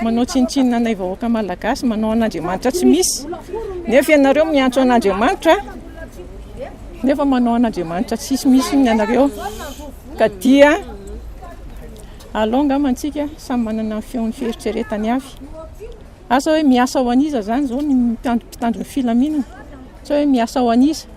manao tsinontsinona anay vahoaka malagasy, manao an'Andriamanitra tsy misy. Nefa ianareo miantso an'Andriamanitra, nefa manao an'Andriamanitra tsisy misy ny anareo. Ka dia alao angamba antsika samy manana ny feon'ny fieritreretany avy. Asa hoe miasa ho an'iza izany izao ny mpitandro ny filaminana? Tsy hoe miasa ho an'iza?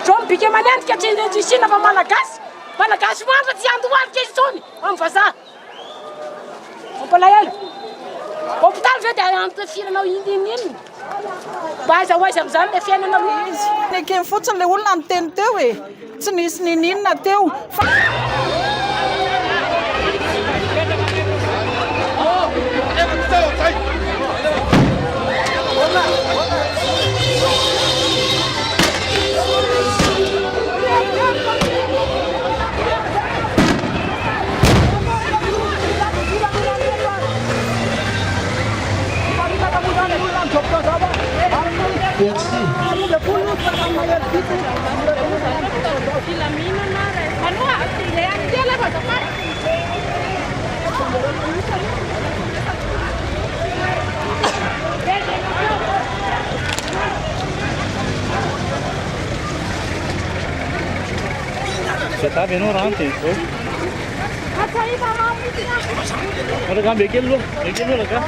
Zao mibika manendrika tsy indrindrisina fa malagasy, malagasy mahantra tsy andohalika intsony amin'ny vazaha. Mampalahelo. Hopitaly ve dia antofiranao inona? Mba aiza ho aiza amin'izany ilay fiainana aloha izy. Nekeny fotsiny ilay olona niteny teo e! Tsy nisy niniana teo fa. Tavy ianao rano dia izao. Ragà mbe kely aloha, mbe kely aloha ragà.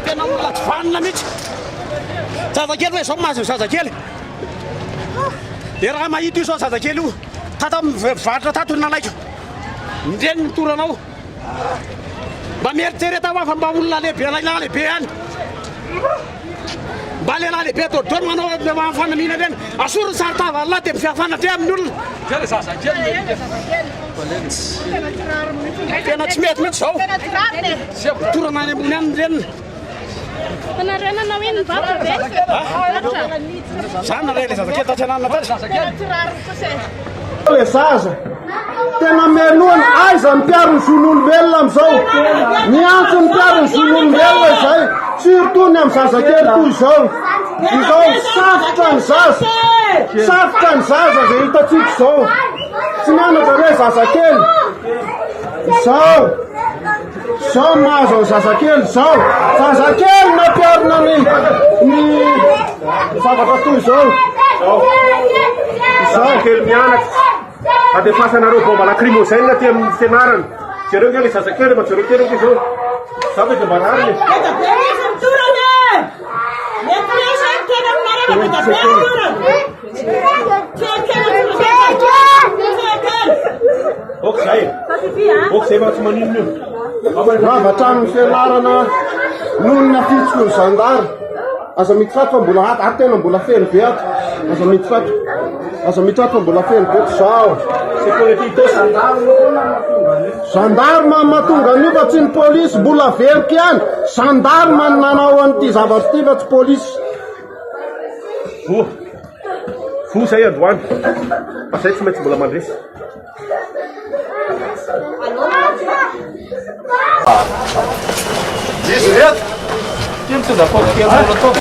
Tena olona tsy vanona mihitsy. Zazakely hoe zao mahazo ny zazakely. Dia raha mahita io zao zazakely io, tata mivarotra tato ny nalaiko. Ny reniny mitory anao. Mba mieritrereta hoa fa mba olona lehibe lehilahy lehibe ihany. Mba lehilahy lehibe dôdôly manao amin'ny fanamiana ireny. Asory ny saron-tava an'lah dia mifanatreha amin'ny olona. Tena tsy mety mihitsy izao. Torana any ambony any ny reniny. Nareo nanao ino nivarotra ve? Za nalay ilay zazakely tatsy ananona tatsy. Le zaza tena melohana aiza ny mpiaro ny zon'olombelona amizao miantso ny mpiaro ny zon'olombelona izay surtout ny amin'ny zazakely toy izao izao safotra ny zaza safotra ny zaza izay hitantsika izao tsy mianatra ve zazakely izao Zao ny mahazo ny zazakely zao. Zazakely nampiharina ny ny zavatra toy izao. Zazakely mianatra. Andefasanareo bomba lacrymogène aty amin'ny fianarana. Jereo nge le zazakely mba jereo kely nge zao. Za ve dia mba rariny e. Be dia be mihitsy ny torana e! Mety misy any tena aminareo fa be dia be ny torana. Ok zay. Ok zay fa tsy maninona io. Rava hatramin'ny fianarana noho ny nafitsiky ny zandary. Aza miditra ato fa mbola ato, ato tena mbola feno be ato. Aza miditra ato. Aza miditra ato fa mbola feno be ato zao. Gendarme no mahatonga an'io fa tsy ny polisy, mbola averiko ihany. Gendarme no nanao an'ity zavatra ity fa tsy polisy. Voa. Voa zay androany. Fa zay tsy maintsy mbola mandresy. Izy reto. Ty mitondra cocktail molotov.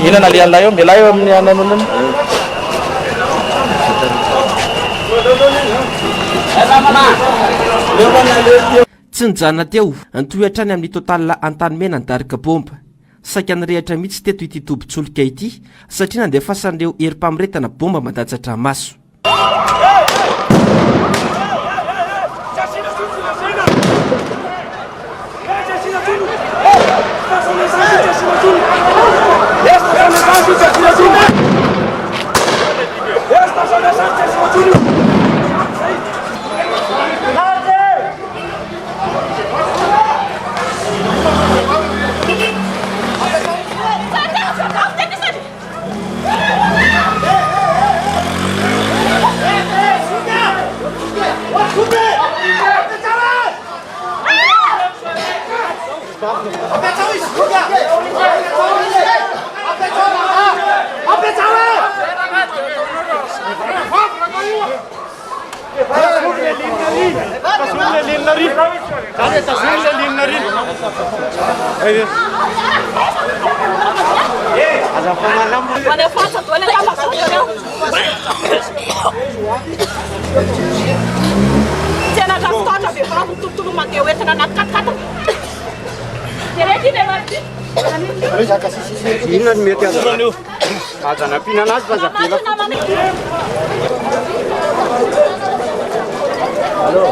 Inona le an'ilay eo? Mialà eo amin'ny anan'olona. Tsy nijanona teo, nitohy hatrany amin'ny Total Antanimena ny daroka baomba. Saika nirehitra mihitsy teto ity tobin-tsolika ity satria nandefasan'ireo herim-pamoretana baomba mandatsa-dramaso. Inona no mety azo aza nampiana anazy fa aza avela fotsiny. Allo.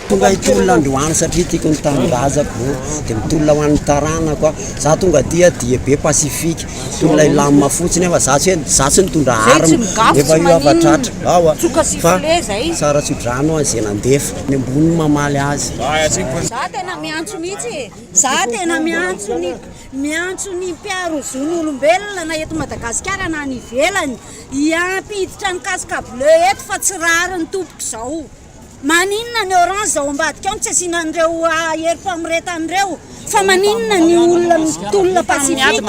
Tonga hitolona androany satria tiako ny tanindrazako dia mitolona ho an'ny taranako aho. Za tonga aty aho dia be pacifique, tolona hilamina fotsiny aho fa za tsy hoe za tsy nitondra arme nefa io aho fa tratra ao a fa tsara tsodrano aho izay nandefa ny ambony no mamaly azy. Za tena miantso mihitsy e! Za tena miantso ny miantso ny mpiaro ny zon'olombelona na eto Madagasikara na any ivelany hiampiditra ny casque bleu eto fa tsy rariny tompoko izao. Maninona ny orange ao ambadika ao no tsy asiana an'ireo herim-pamoretana ireo fa maninona ny olona mitolona pacifique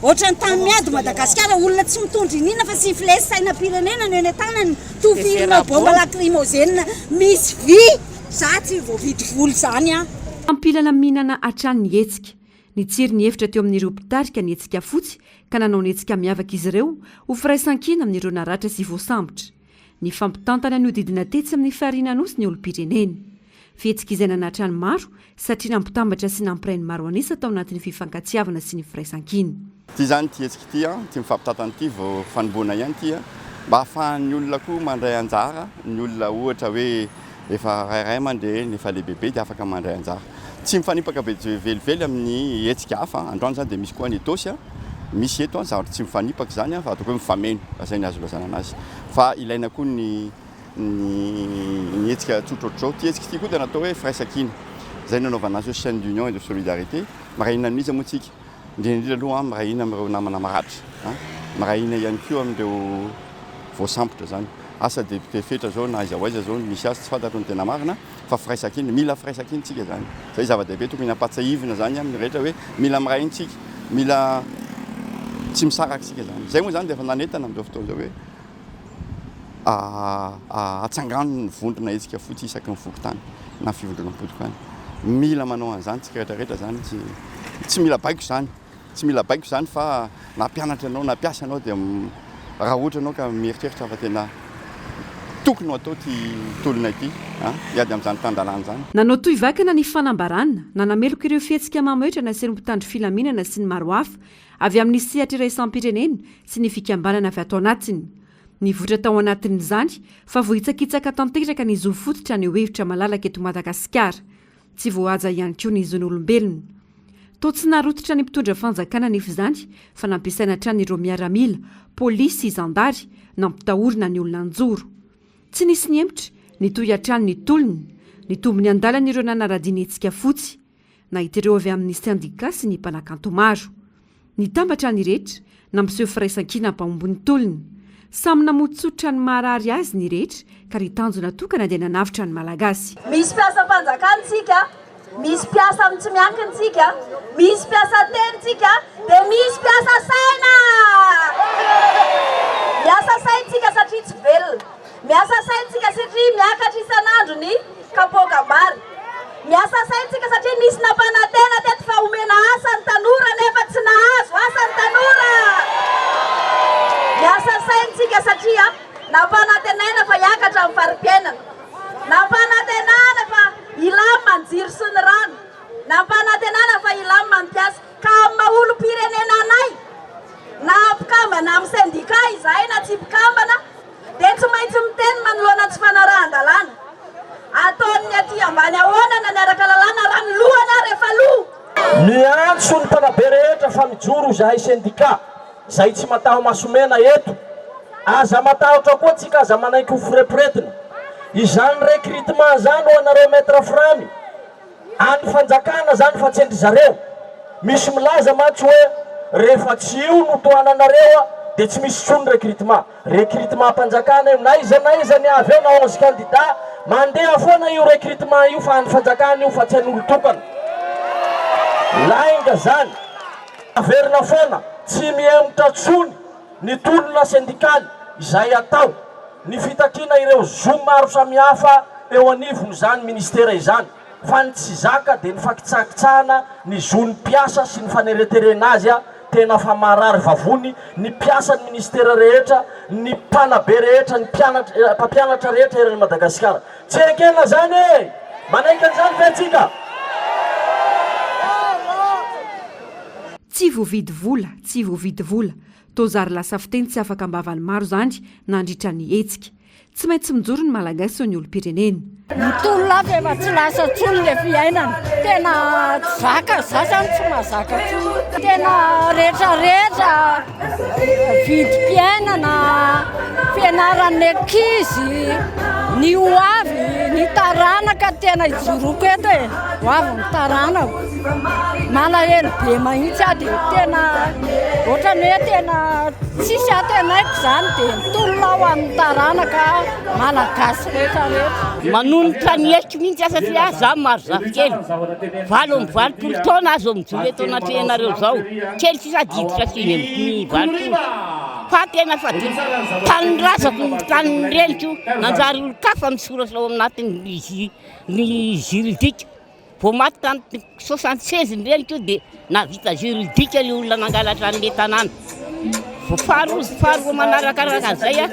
Ohatran'ny tany miady Madagasikara, olona tsy mitondra iniana fa sifflet sy sainam-pirenena no eny an-tanany, tofirinao bomba lacrymogène misy vy, za tsy voavidy vola izany an. Ampilaminana hatrany ny hetsika. Nitsiry ny hevitra teo amin'ireo mpitarika ny hetsika fotsy ka nanao ny hetsika miavaka izy ireo ho firaisankina amin'ireo naratra sy voasambotra. Nifampitantana nihodidina tetsy amin'ny Farihin'Anosy ny olom-pirenena. Fihetsika izay nanatra ny maro satria nampitambatra sy nampiray ny maro an'isa tao anatin'ny fifankatiavana sy ny firaisankina. Ity izany ity hetsika ity, ity mifampitantana ity vao fanombohana ihany ity, mba ahafahan'ny olona koa mandray anjara, ny olona ohatra hoe efa ray aman-dreny, efa lehibebe dia afaka mandray anjara. Tsy mifanipaka be velively amin'ny hetsika hafa, androany izany dia misy koa any Itaosy, misy eto, zavatra tsy mifanipaka izany fa ataoko hoe mifameno, raha izay ny azo ilazana anazy. Fa ilaina koa ny ny hetsika tsotra ohatr'izao. Ity hetsika ity koa dia natao hoe firaisankina, izay no nanaovana azy hoe chaîne d'union et de solidarité, miray hina amin'iza moa tsika? Indrindra indrindra aloha miray hina amin'ireo namana maratra, miray hina ihany koa amin'ireo voasambotra izany. Asa député Fetra izao na aiza ho aiza izao no misy azy tsy fantatro ny tena marina fa firaisankina, mila firaisankina tsika izany. Izay zava-dehibe tokony hampatsiahivina izany amin'ny rehetra hoe mila miray hina tsika, mila tsy misaraka isika izany. Izay moa izany dia efa nanentana amin'izao fotoana izao hoe atsangano ny vondrona hetsika fotsy isaky ny fokontany na fivondronam-potontany. Mila manao an'izany tsika rehetra rehetra izany, tsy tsy mila baiko izany, tsy mila baiko izany fa na mpianatra ianao na mpiasa ianao dia raha ohatra ianao ka mieritreritra fa tena tokony ho atao ity tolona ity. hiady amin'izany tan-dalàna izany. Nanao tohivakana ny fanambarana, nanameloka ireo fihetsika mamohehitra nasehon'ny mpitandro filaminana sy ny maro hafa avy amin'ny sehatra iraisam-pirenena sy ny fikambanana avy ato anatiny. Nivoitra tao anatin'izany fa voahitsakitsaka tanteraka ny zo fototra haneho hevitra malalaka eto Madagasikara. Tsy voahaja ihany koa ny zon'olombelona. Toa tsy narototra ny mpitondra fanjakana anefa izany fa nampiasaina hatrany ireo miaramila, polisy sy zandary nampitahorina ny olona nijoro. Tsy nisy nihemotra, nitohy hatrany ny tolona. Nitombo ny andalana ireo nanaradia ny hetsika fotsy. Nahita ireo avy amin'ny sendika sy ny mpanakanto maro. Nitambatra ny rehetra, nampiseho firaisankina hampahomby ny tolona. Samy namotsotra ny maharary azy ny rehetra ka ny tanjona tokana dia nanavotra ny Malagasy. Misy mpiasam-panjakana tsika, misy mpiasa amin'ny tsy miankina tsika, misy mpiasa teny tsika, dia misy mpiasa saina! Miasa saina tsika satria tsy velona. Miasa saina tsika satria miakatra isan'andro ny kapoakam-bary. Miasa saina tsika satria nisy nampanantena teto fa omena asa ny tanora nefa tsy nahazo asa ny tanora. Miasa saina tsika satria nampanantenaina fa hiakatra ny fari-piainana. Nampanantenana fa hilamina ny jiro sy ny rano. Nampanantenana fa hilamina ny mpiasa. Ka amin'ny maha olom-pirenena anay, na mpikambana amin'ny sendika izahay na tsy mpikambana, dia tsy maintsy miteny manoloana ny tsy fanarahan-dalàna. Ataon'ny aty ambany ahoana na niaraka lalàna raha ny lohany ary efa lo? Miantso ny mpanabe rehetra fa mijoro izahay sendika zay tsy mataho masomena eto. Aza matahotra koa tsika aza manaiky ho foreporetina. Izany recrutement zany ho anareo Maître Framy Any fanjakana zany fa tsy an-dry zareo. Misy milaza mantsy hoe rehefa tsy io no tohananareo dia tsy misy intsony recrutement. Recrutement mpanjakana io, na iza na iza ny avy eo na 11 candidats, mandeha foana io recrutement io fa an'ny fanjakana io fa tsy an'olon-tokana. Lainga zany. Averina foana, tsy mihemotra intsony ny tolona sendikaly izay atao, ny fitakiana ireo zo maro samihafa eo anivon'izany ministera izany fa ny tsy zaka dia ny fakitsakitsahana ny zon'ny mpiasa sy ny fanereterena azy tena fa marary vavony ny mpiasan'ny ministera rehetra, ny mpanabe rehetra, ny mpianatra, mpampianatra rehetra eran'i Madagasikara. Tsy ekena izany e! Manaiky an'izany ve antsika? Tsy voavidy vola, tsy voavidy vola. Toa zary lasa fiteny tsy afaka am-bavan'ny maro izany nandritra ny hetsika. Tsy maintsy mijoro ny Malagasy hoy ny olom-pirenena. Ny tolona hafa efa tsy lasa intsony le fiainana. Tena tsy zaka, za zany tsy mahazaka intsony. Tena retraretra, vidim-piainana, fianaran'ny ankizy, ny ho avy, ny taranaka tena ijoroako eto e. Ho avy ny taranako. Malahelo be mahitsy aho dia tena ohatran'ny hoe tena tsisy antenaiko izany dia mitolona aho amin'ny taranaka malagasy rehetra rehetra. Manonitra ny aiko mihitsy aho satria za maro zafikely, 88 taona aho zao mijoro eto anatrehanareo zao, kely sisa aho diditra 89 fa tena fa tanindrazako ny tanin'ny reniko nanjary olon-kafa misoratra ao anatin'ny ny juridique. Vao maty tamin'ny 76 ny reniko dia nahavita juridique ny olona nangalatra an'ilay tanàna. Vao faharoa faharoa manarakaraka an'izay a,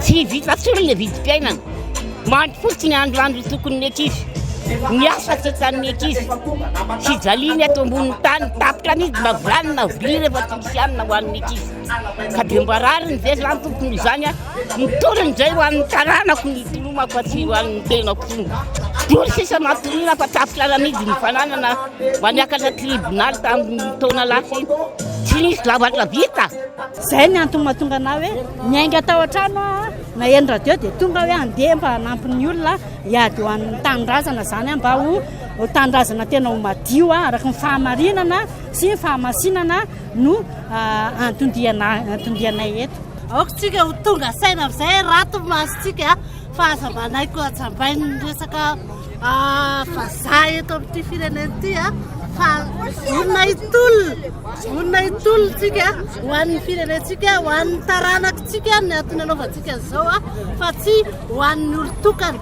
tsy vita intsony ilay vidim-piainana. Mandry fotsiny andro andro tokon'ny ankizy. Ny asa tsy hitan'ny ankizy. Fijaliana eto ambonin'ny tany, tapitra mihitsy na vilany na vilia rehefa tsy misy hanina ho an'ny ankizy. Ka dia mba rariny ve izany tompoko noho izany a? Ny tolona izay ho an'ny taranako ny itolomako fa tsy ho an'ny tenako intsony. Dory sisa mampirina fa tapitra namidy ny fananana mba niakatra tribonaly tamin'ny taona lasa iny. Tsy nisy zavatra vita. Izay ny antony mahatonga anah hoe niainga tao an-trano aho naheno radio dia tonga hoe handeha mba hanampy ny olona hiady ho an'ny tanindrazana izany mba ho tanindrazana tena ho madio araka ny fahamarinana sy ny fahamasinana no anton-dianay eto. Aoka tsika ho tonga saina amin'izay, rato ny masontsika fa aza manaiky ho hajambain'ny resaka vazaha eto amin'ity firenena ity fa vonona hitolona, vonona hitolona tsika ho an'ny firenentsika, ho an'ny taranakitsika ny antony anaovantsika an'izao fa tsy ho an'ny olon-tokana.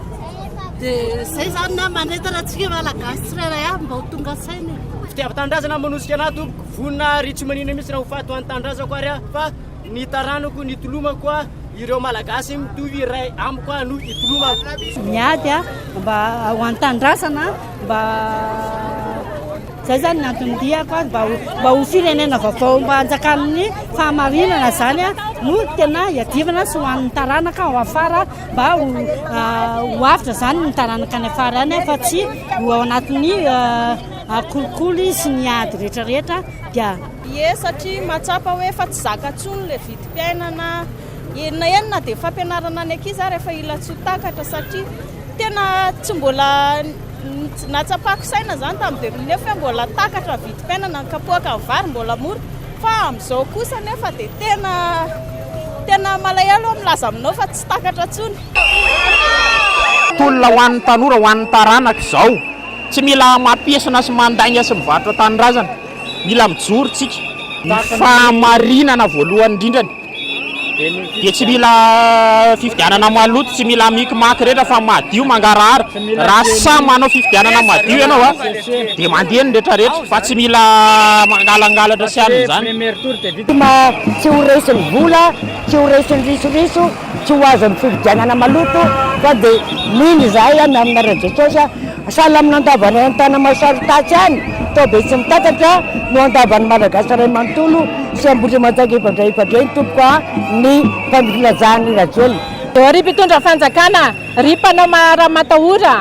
Dia izay izany na manentana antsika Malagasy tsirairay avy mba ho tonga saina e. Fitiavan-tanindrazana manosika anah tompoko, vonona ary tsy maninona mihitsy raha ho faty ho an'ny tanindrazako ary aho fa ny taranako, ny tolomako a. Ireo Malagasy mitovy iray amiko no itolomako. Miady mba ho an'ny tanindrazana mba zay zany ny anton'ny diako mba mba ho firenena vaovao mba hanjakan'ny fahamarinana zany no tena iadivana sy ho an'ny taranaka ao afara mba ho ho avotra zany ny taranaka any afara any fa tsy ho ao anatin'ny kolikoly sy ny ady rehetrarehetra dia Ie satria mahatsapa hoe efa tsy zaka intsony ilay vidim-piainana, eny na eny na dia fampianarana ny ankizy ary efa hila tsy ho takatra satria tena tsy mbola nahatsapako saina izany tamin'ny 2009 hoe mbola takatra ny vidim-piainana, ny kapoaka ny vary mbola mora fa amin'izao kosa nefa dia tena tena malahelo aho milaza aminao fa tsy takatra intsony. Tolona ho an'ny tanora, ho an'ny taranaka izao. Tsy mila mampiesona sy mandainga sy mivarotra tanindrazana. Mila mijoro tsika. Ny fahamarinana voalohany indrindrany dia tsy mila fifidianana maloto, tsy mila mikimaky rehetra fa madio mangarahara. Raha sahy manao fifidianana madio ianao a, dia mandeha ny rehetra rehetra fa tsy mila mangalangalatra sy anona izany. Tsy ho resin'ny vola, tsy ho resin'ny risoriso, tsy ho azon'ny fifidianana maloto fa dia mino izahay amin'ny anaran'i Jesosy Sahala amin'ny nandavanay an'i Tanamasoarotatsy ihany, tao Betsimitatatra no andavan'ny Malagasy iray manontolo sy Ambohitrimanjaka ifandray ifandray ny tompoko a ny mpampilazahan'i Rajoelina. Ry mpitondra fanjakana, ry mpanao ramatahora,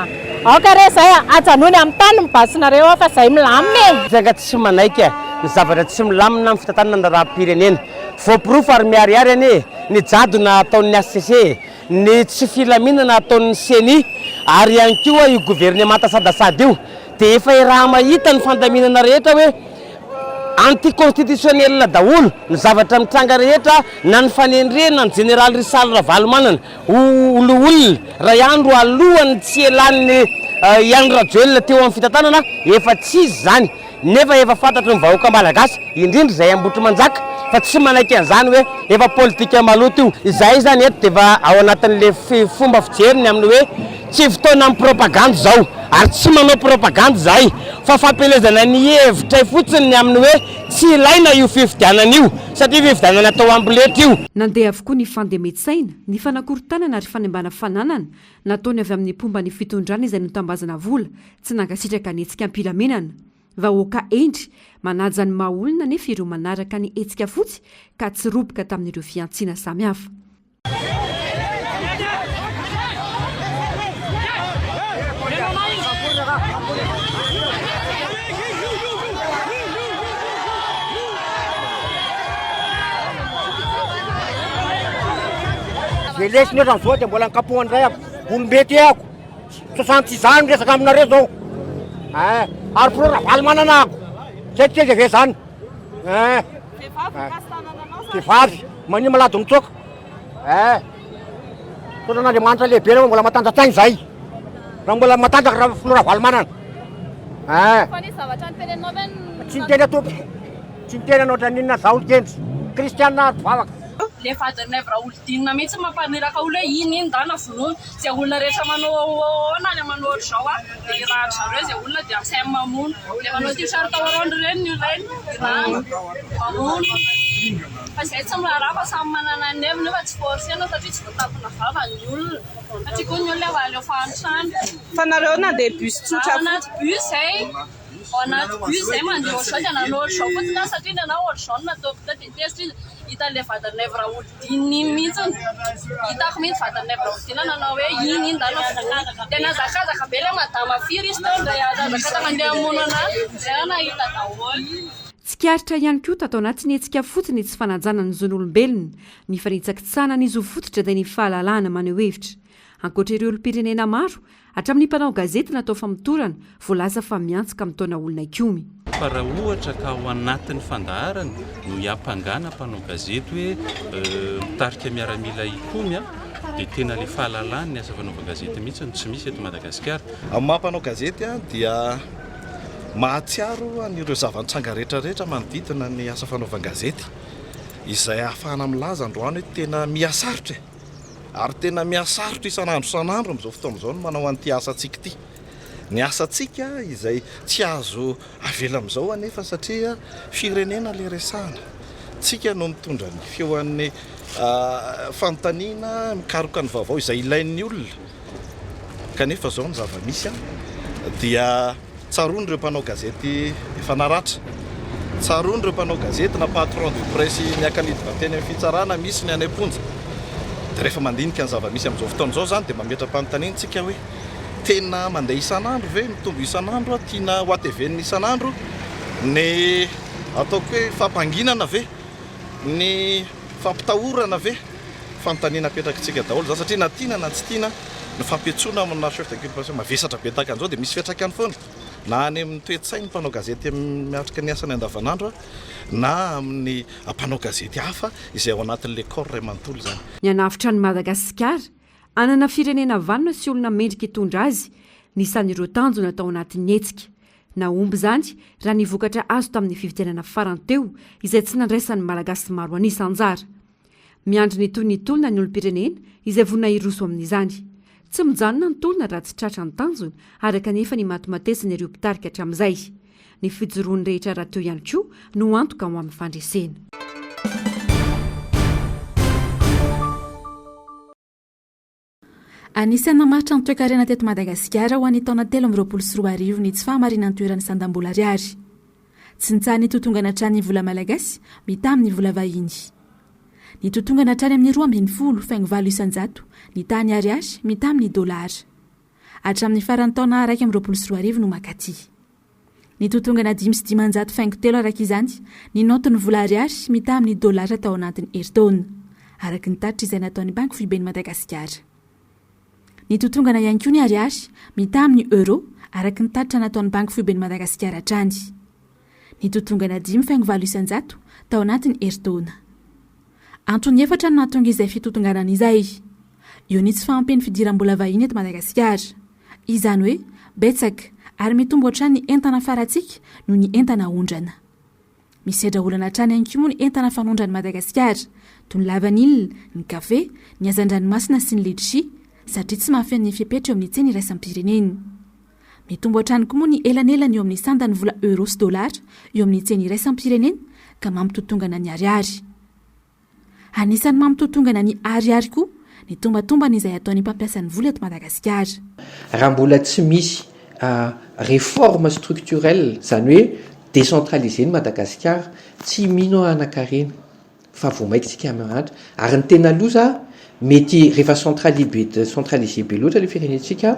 aoka re zay a, ajanony amin'ny tany ny basinareo ao fa zay milamina e! Betsaka tsy manaiky ny zavatra tsy milamina amin'ny fitantanana ny raharaham-pirenena. Voaporofo ary miharihary anie ny jadona ataon'ny HCC e! ny tsy filaminana ataon'ny ceni ary ihany koa io governemanta sadasada io dia efa iaraha-mahita ny fandaminana rehetra hoe anti-constitutionnel daholo ny zavatra mitranga rehetra na ny fanendrena ny jeneraly Richard Ravalomanana ho loholona iray andro alohan'ny tsy hialan'ny i Andry Rajoelina teo amin'ny fitantanana efa tsy izy izany Nefa efa fantatry ny vahoaka malagasy, indrindra izay Ambohitrimanjaka, fa tsy manaiky an'izany hoe efa politika maloto io. Izahay izany eto dia efa ao anatin'ilay fomba fijery ny amin'ny hoe tsy fotoanan'ny propagandy izao, ary tsy manao propagandy izahay, fa fampielezana ny hevitray fotsiny ny amin'ny hoe tsy ilaina io fifidianana io, satria fifidianana atao amboletra io. Nandeha avokoa ny fandemen-tsaina, ny fanakorontanana ary fanimbana fananana nataony avy amin'ny mpomba ny fitondrana izay notambazana vola tsy nankasitraka ny hetsika am-pilaminana. Vahoaka hendry, manaja ny maha olona anefa ireo manaraka ny hetsika fotsy ka tsy roboka tamin'ireo fihantsiana samihafa. Velesiny ohatran'izao dia mbola nikapohany indray ako. Olom-be ty ako. 66 ans miresaka aminareo zao. Eh, ary filoha Ravalomanana ako. Zay tsy tgv zany. Eh. Vehivavy mania malady mitsoaka. Eh. Misaotra an'Andriamanitra lehibe raha mbola matanjatsaina zay. Raha mbola matanjaka raha filoha Ravalomanana. Eh. Fa nisy zavatra niteneninao ve ny Tsy niteny aho tompoko. Tsy niteny anao ohatran'inona zaho nikendry. Kristiana ary mpivavaka. Le vadin'i Naivo Raholdina mihitsy mampaniraka olona hoe iny iny ndana vonoina. Izay olona rehetra manao ahoana any manao ohatr'izao a, dia irahan-dry zareo izay olona dia asainy mamono. Ilay manao t-shirt orange ireny ny olona ireny, irahana mamono. Fa izay tsy miraharaha fa samy manana ny heviny io fa tsy forcer-na satria tsy voatampina vava ny olona. Satria koa ny olona efa aleo fahantrana. Fa nareo nandeha bus tsotra Ao anaty bus zay, ao anaty bus zay mandeha ohatr'izao dia nanao ohatr'izao fotsiny aho satria ny anah ohatr'izao no nataoko teo dia tezitra izy. Hitan'ilay vadin'i Naivo Raholdina iny mihitsy, hitako mihitsy vadin'i Naivo Raholdina nanao hoe iny iny ndana vonoina. Dia nihazakazaka be ilay madama firy izy teo indray nihazakazaka handeha hamono anah, izay aho nahita daholo. Tsikaritra ihany koa tato anatin'ny hetsika fotsy ny tsy fanajana ny zon'olombelona, ny fanitsakitsahana ny zo fototra dia ny fahalalahana maneho hevitra. Ankoatra ireo olom-pirenena maro, hatramin'ny mpanao gazety natao famotorana, voalaza fa mihantsy ka mitaona olona hikomy. Fa raha ohatra ka ao anatin'ny fandaharana no hiampangana mpanao gazety hoe mitarika miaramila hikomy dia tena ilay fahalalahany ny asa fanaovan-gazety mihitsy no tsy misy eto Madagasikara. Amin'ny maha mpanao gazety ahy dia mahatsiaro an'ireo zava-nitranga rehetra rehetra manodidina ny asa fanaovan-gazety izay ahafahana milaza androany hoe tena miha-sarotra e! Ary tena mihasarotra isan'andro isan'andro amin'izao fotoana izao ny manao an'ity asantsika ity. Ny asantsika izay tsy azo avela amin'izao anefa satria firenena ilay resahana. Tsika no mitondra ny feon'ny fanontaniana, mikaroka ny vaovao izay ilain'ny olona. Kanefa izao ny zava-misy dia tsaroany ireo mpanao gazety efa naratra, tsaroany ireo mpanao gazety na patron de presse niaka-nidina teny amin'ny fitsarana, misy ny any am-ponja. Dia rehefa mandinika ny zava-misy amin'izao fotoana izao izany dia mametra-panontaniana isika hoe tena mandeha isan'andro ve, mitombo isan'andro, tiana ho hatevenina isan'andro ny ataoko hoe fampanginana ve, ny fampitahorana ve? Fanontaniana apetrakitsika daholo izany satria na tiana na tsy tiana ny fampiantsoana amina chef d'inculpation mavesatra be tahaka an'izao dia misy fiantraikany foana na any amin'ny toe-tsain'ny mpanao gazety miatrika ny asany andavanandro na amin'ny mpanao gazety hafa izay ao anatin'ilay corps iray manontolo izany. Ny hanavotra an'i Madagasikara, hanana firenena vanona sy olona mendrika hitondra azy, ny isan'ireo tanjona tao anatin'ny hetsika. Nahomby izany raha ny vokatra azo tamin'ny fifidianana farany teo izay tsy nandraisan'ny Malagasy maro an'isa anjara. Miandry ny tohin'ny tolona ny olom-pirenena izay vonona hiroso amin'izany. Tsy mijanona ny tolona raha tsy tratra ny tanjona, araka ny efa nimatimatesin'ireo mpitarika hatramin'izay. Ny fijoroan'ny rehetra rahateo ihany koa no antoka ho amin'ny fandresena. Anisan'ny namaritra ny toekarena teto Madagasikara ho an'ny taona 2023 ny tsy fahamarinan-toeran'ny sandam-bola ariary. Tsy nitsaha-nitotongana hatrany ny vola malagasy mitaha amin'ny vola vahiny. Nitotongana hatrany amin'ny 12,8% ny tahan'ny ariary mitaha amin'ny dolara. Hatramin'ny faran'ny taona 2021 no mankaty. Nitotongana 505 faingo telo araka izany ny naotin'ny vola ariary mitaha amin'ny dolara tao anatin'ny herintaona, araka ny tatitra izay nataon'ny Banky Foiben'i Madagasikara. Nitotongana ihany koa ny ariary mitaha amin'ny euro, araka ny tatitra nataon'ny Banky Foiben'i Madagasikara hatrany. Nitotongana 5,8% tao anatin'ny herintaona. Antony efatra no nahatonga izay fitotonganana izay. Eo ny tsy fahampian'ny fidiram-bola vahiny eto Madagasikara. Izany hoe, betsaka ary mitombo hatrany ny entana afarantsika noho ny entana aondrana. Misedra olana hatrany ihany koa moa ny entana fanondran'i Madagasikara, toy ny lavanila, ny kafe, ny hazandranomasina sy ny letchi, satria tsy mahafeno ny fepetra eo amin'ny tsena iraisam-pirenena. Mitombo hatrany koa moa ny elanelana eo amin'ny sandan'ny vola euro sy dolara eo amin'ny tsena iraisam-pirenena ka mampitotongana ny ariary. Anisan'ny mampitotongana ny ariary koa ny tombatombana izay ataon'ny mpampiasa ny vola eto Madagasikara. Raha mbola tsy misy réforme structurelle, izany hoe décentraliser ny Madagasikara, tsy mino aho hanan-karena fa vao maika isika mahantra. Ary ny tena loza, mety rehefa centrali be, centraliser be loatra ilay firenentsika,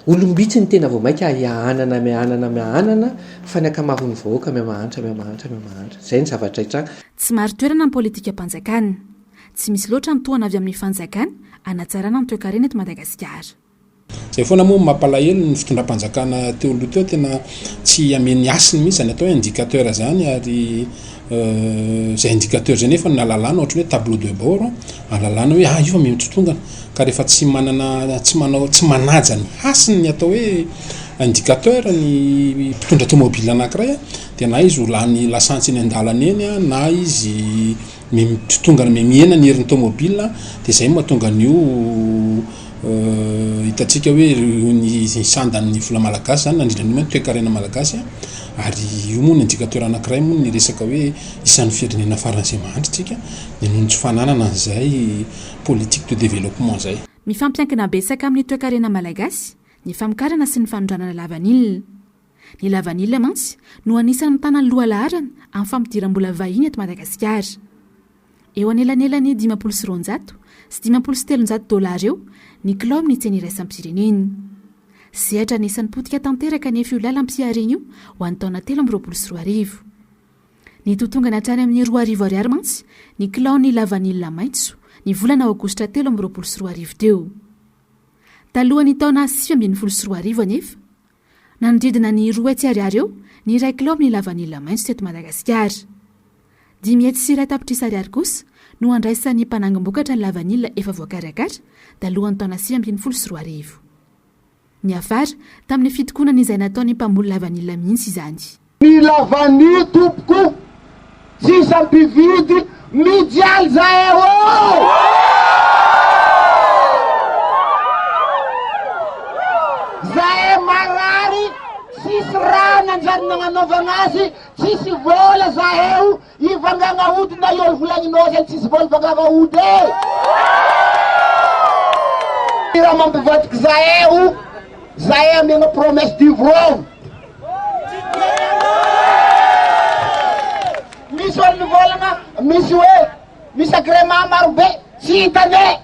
Olom-bitsy no tena vao mainka hiahanana miahanana miahanana fa ny ankamaroan'ny vahoaka mihamahantra mihamahantra mihamahantra. Izay ny zavatra hitranga. Tsy marin-toerana ny politikam-panjakana. Tsy misy loatra ny tohana avy amin'ny fanjakana hanatsarana ny toekarena eto Madagasikara. Zay foana moa mampalahelo ny fitondram-panjakana teo aloha teo tena tsy ameny hasiny mihitsy zany atao hoe indicateur zany ary zay indicateur zay nefa no alalana ohatran'ny hoe tableau de bord alalana hoe ah io fa mihotsotongana Ka rehefa tsy manana, tsy manao, tsy manaja ny hasiny ny atao hoe indicateur ny mpitondra tomobile anankiray dia na izy ho lany lasantsy eny an-dalana eny na izy mitotongana mihena ny herin'ny tomobile dia izay no mahatonga an'io hitantsika hoe ny sandan'ny vola malagasy izany nandrindra an'io ny toekarena malagasy ary io moa ny indicateur anankiray moa ny resaka hoe isan'ny firenena faran'izay mahantra isika dia noho ny tsy fananana an'izay politique de développement zay. Mifampiankina betsaka amin'ny toekarena malagasy ny famokarana sy ny fanondranana lavanila. Ny lavanila mantsy no anisan'ny mitana ny lohalaharana amin'ny fampidiram-bola vahiny eto Madagasikara. Eo anelanelan'ny 250 sy 350 dolara eo ny kilao amin'ny tsena iraisam-pirenena. Sehatra anisan'ny potika tanteraka anefa io lalam-pihariana io ho an'ny taona 2023. Nitotongana hatrany amin'ny 2000 ariary mantsy ny kilaon'ny lavanila maitso ny volana aogositra 2023 teo. Talohan'ny taona 2019 anefa, nanodidina ny 200 ariary eo ny iray kilao amin'ny lavanila maitso teto Madagasikara. 501 tapitrisa ariary kosa no andraisan'ny mpanangom-bokatra ny lavanila efa voakarakara talohan'ny taona 2019. Niafara tamin'ny fitokonana izay nataon'ny mpamboly lavanila mihitsy izany. Ny lavanille tompoko tsisy mpividy mijaly zahay ô! Zahay marary. Tsisy raha nanjary nagnanaovagna azy, tsisy vôla zaheo ivangagna ody na i olo volagninao zay tsisy vôla ivangagna ody e! Ty raha mampivadiky zaheo, zahay amiagna promesse du vrôgno. Misy olo mivôlagna, misy hoe misy agrément marobe, tsy hitanay.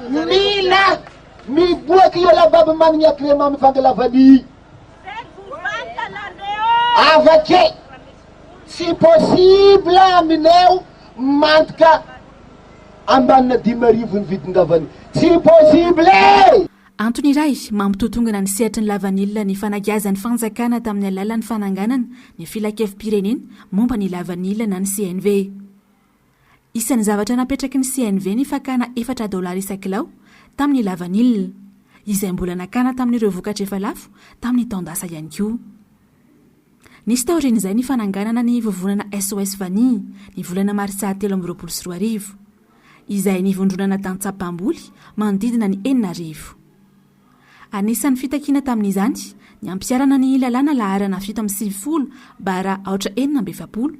Mila miboaky io lababy managna agrément mivanga lavanille. Avake tsy possible amineo mantka ambanina 5000 ny vidin-davanille. Tsy possible e! Antony iray mampitotongana ny sehatry ny lavanila ny fanagiazan'ny fanjakana tamin'ny alalan'ny fananganana ny Filankevi-pirenena momba ny lavanila na ny CNV. Isan'ny zavatra napetraky ny CNV ny fakana efatra dolara isan-kilao tamin'ny lavanila, izay mbola nakana tamin'ireo vokatra efa lafo tamin'ny taon-dasa ihany koa. Nisy taorian'izay ny fananganana ny vovonana SOS Vanille ny volana martsa 2023, izay nivondronana tantsaha mpamboly manodidina ny 6000. Anisan'ny fitakiana tamin'izany ny hampiharana ny lalàna laharana 97 bara aotra 46,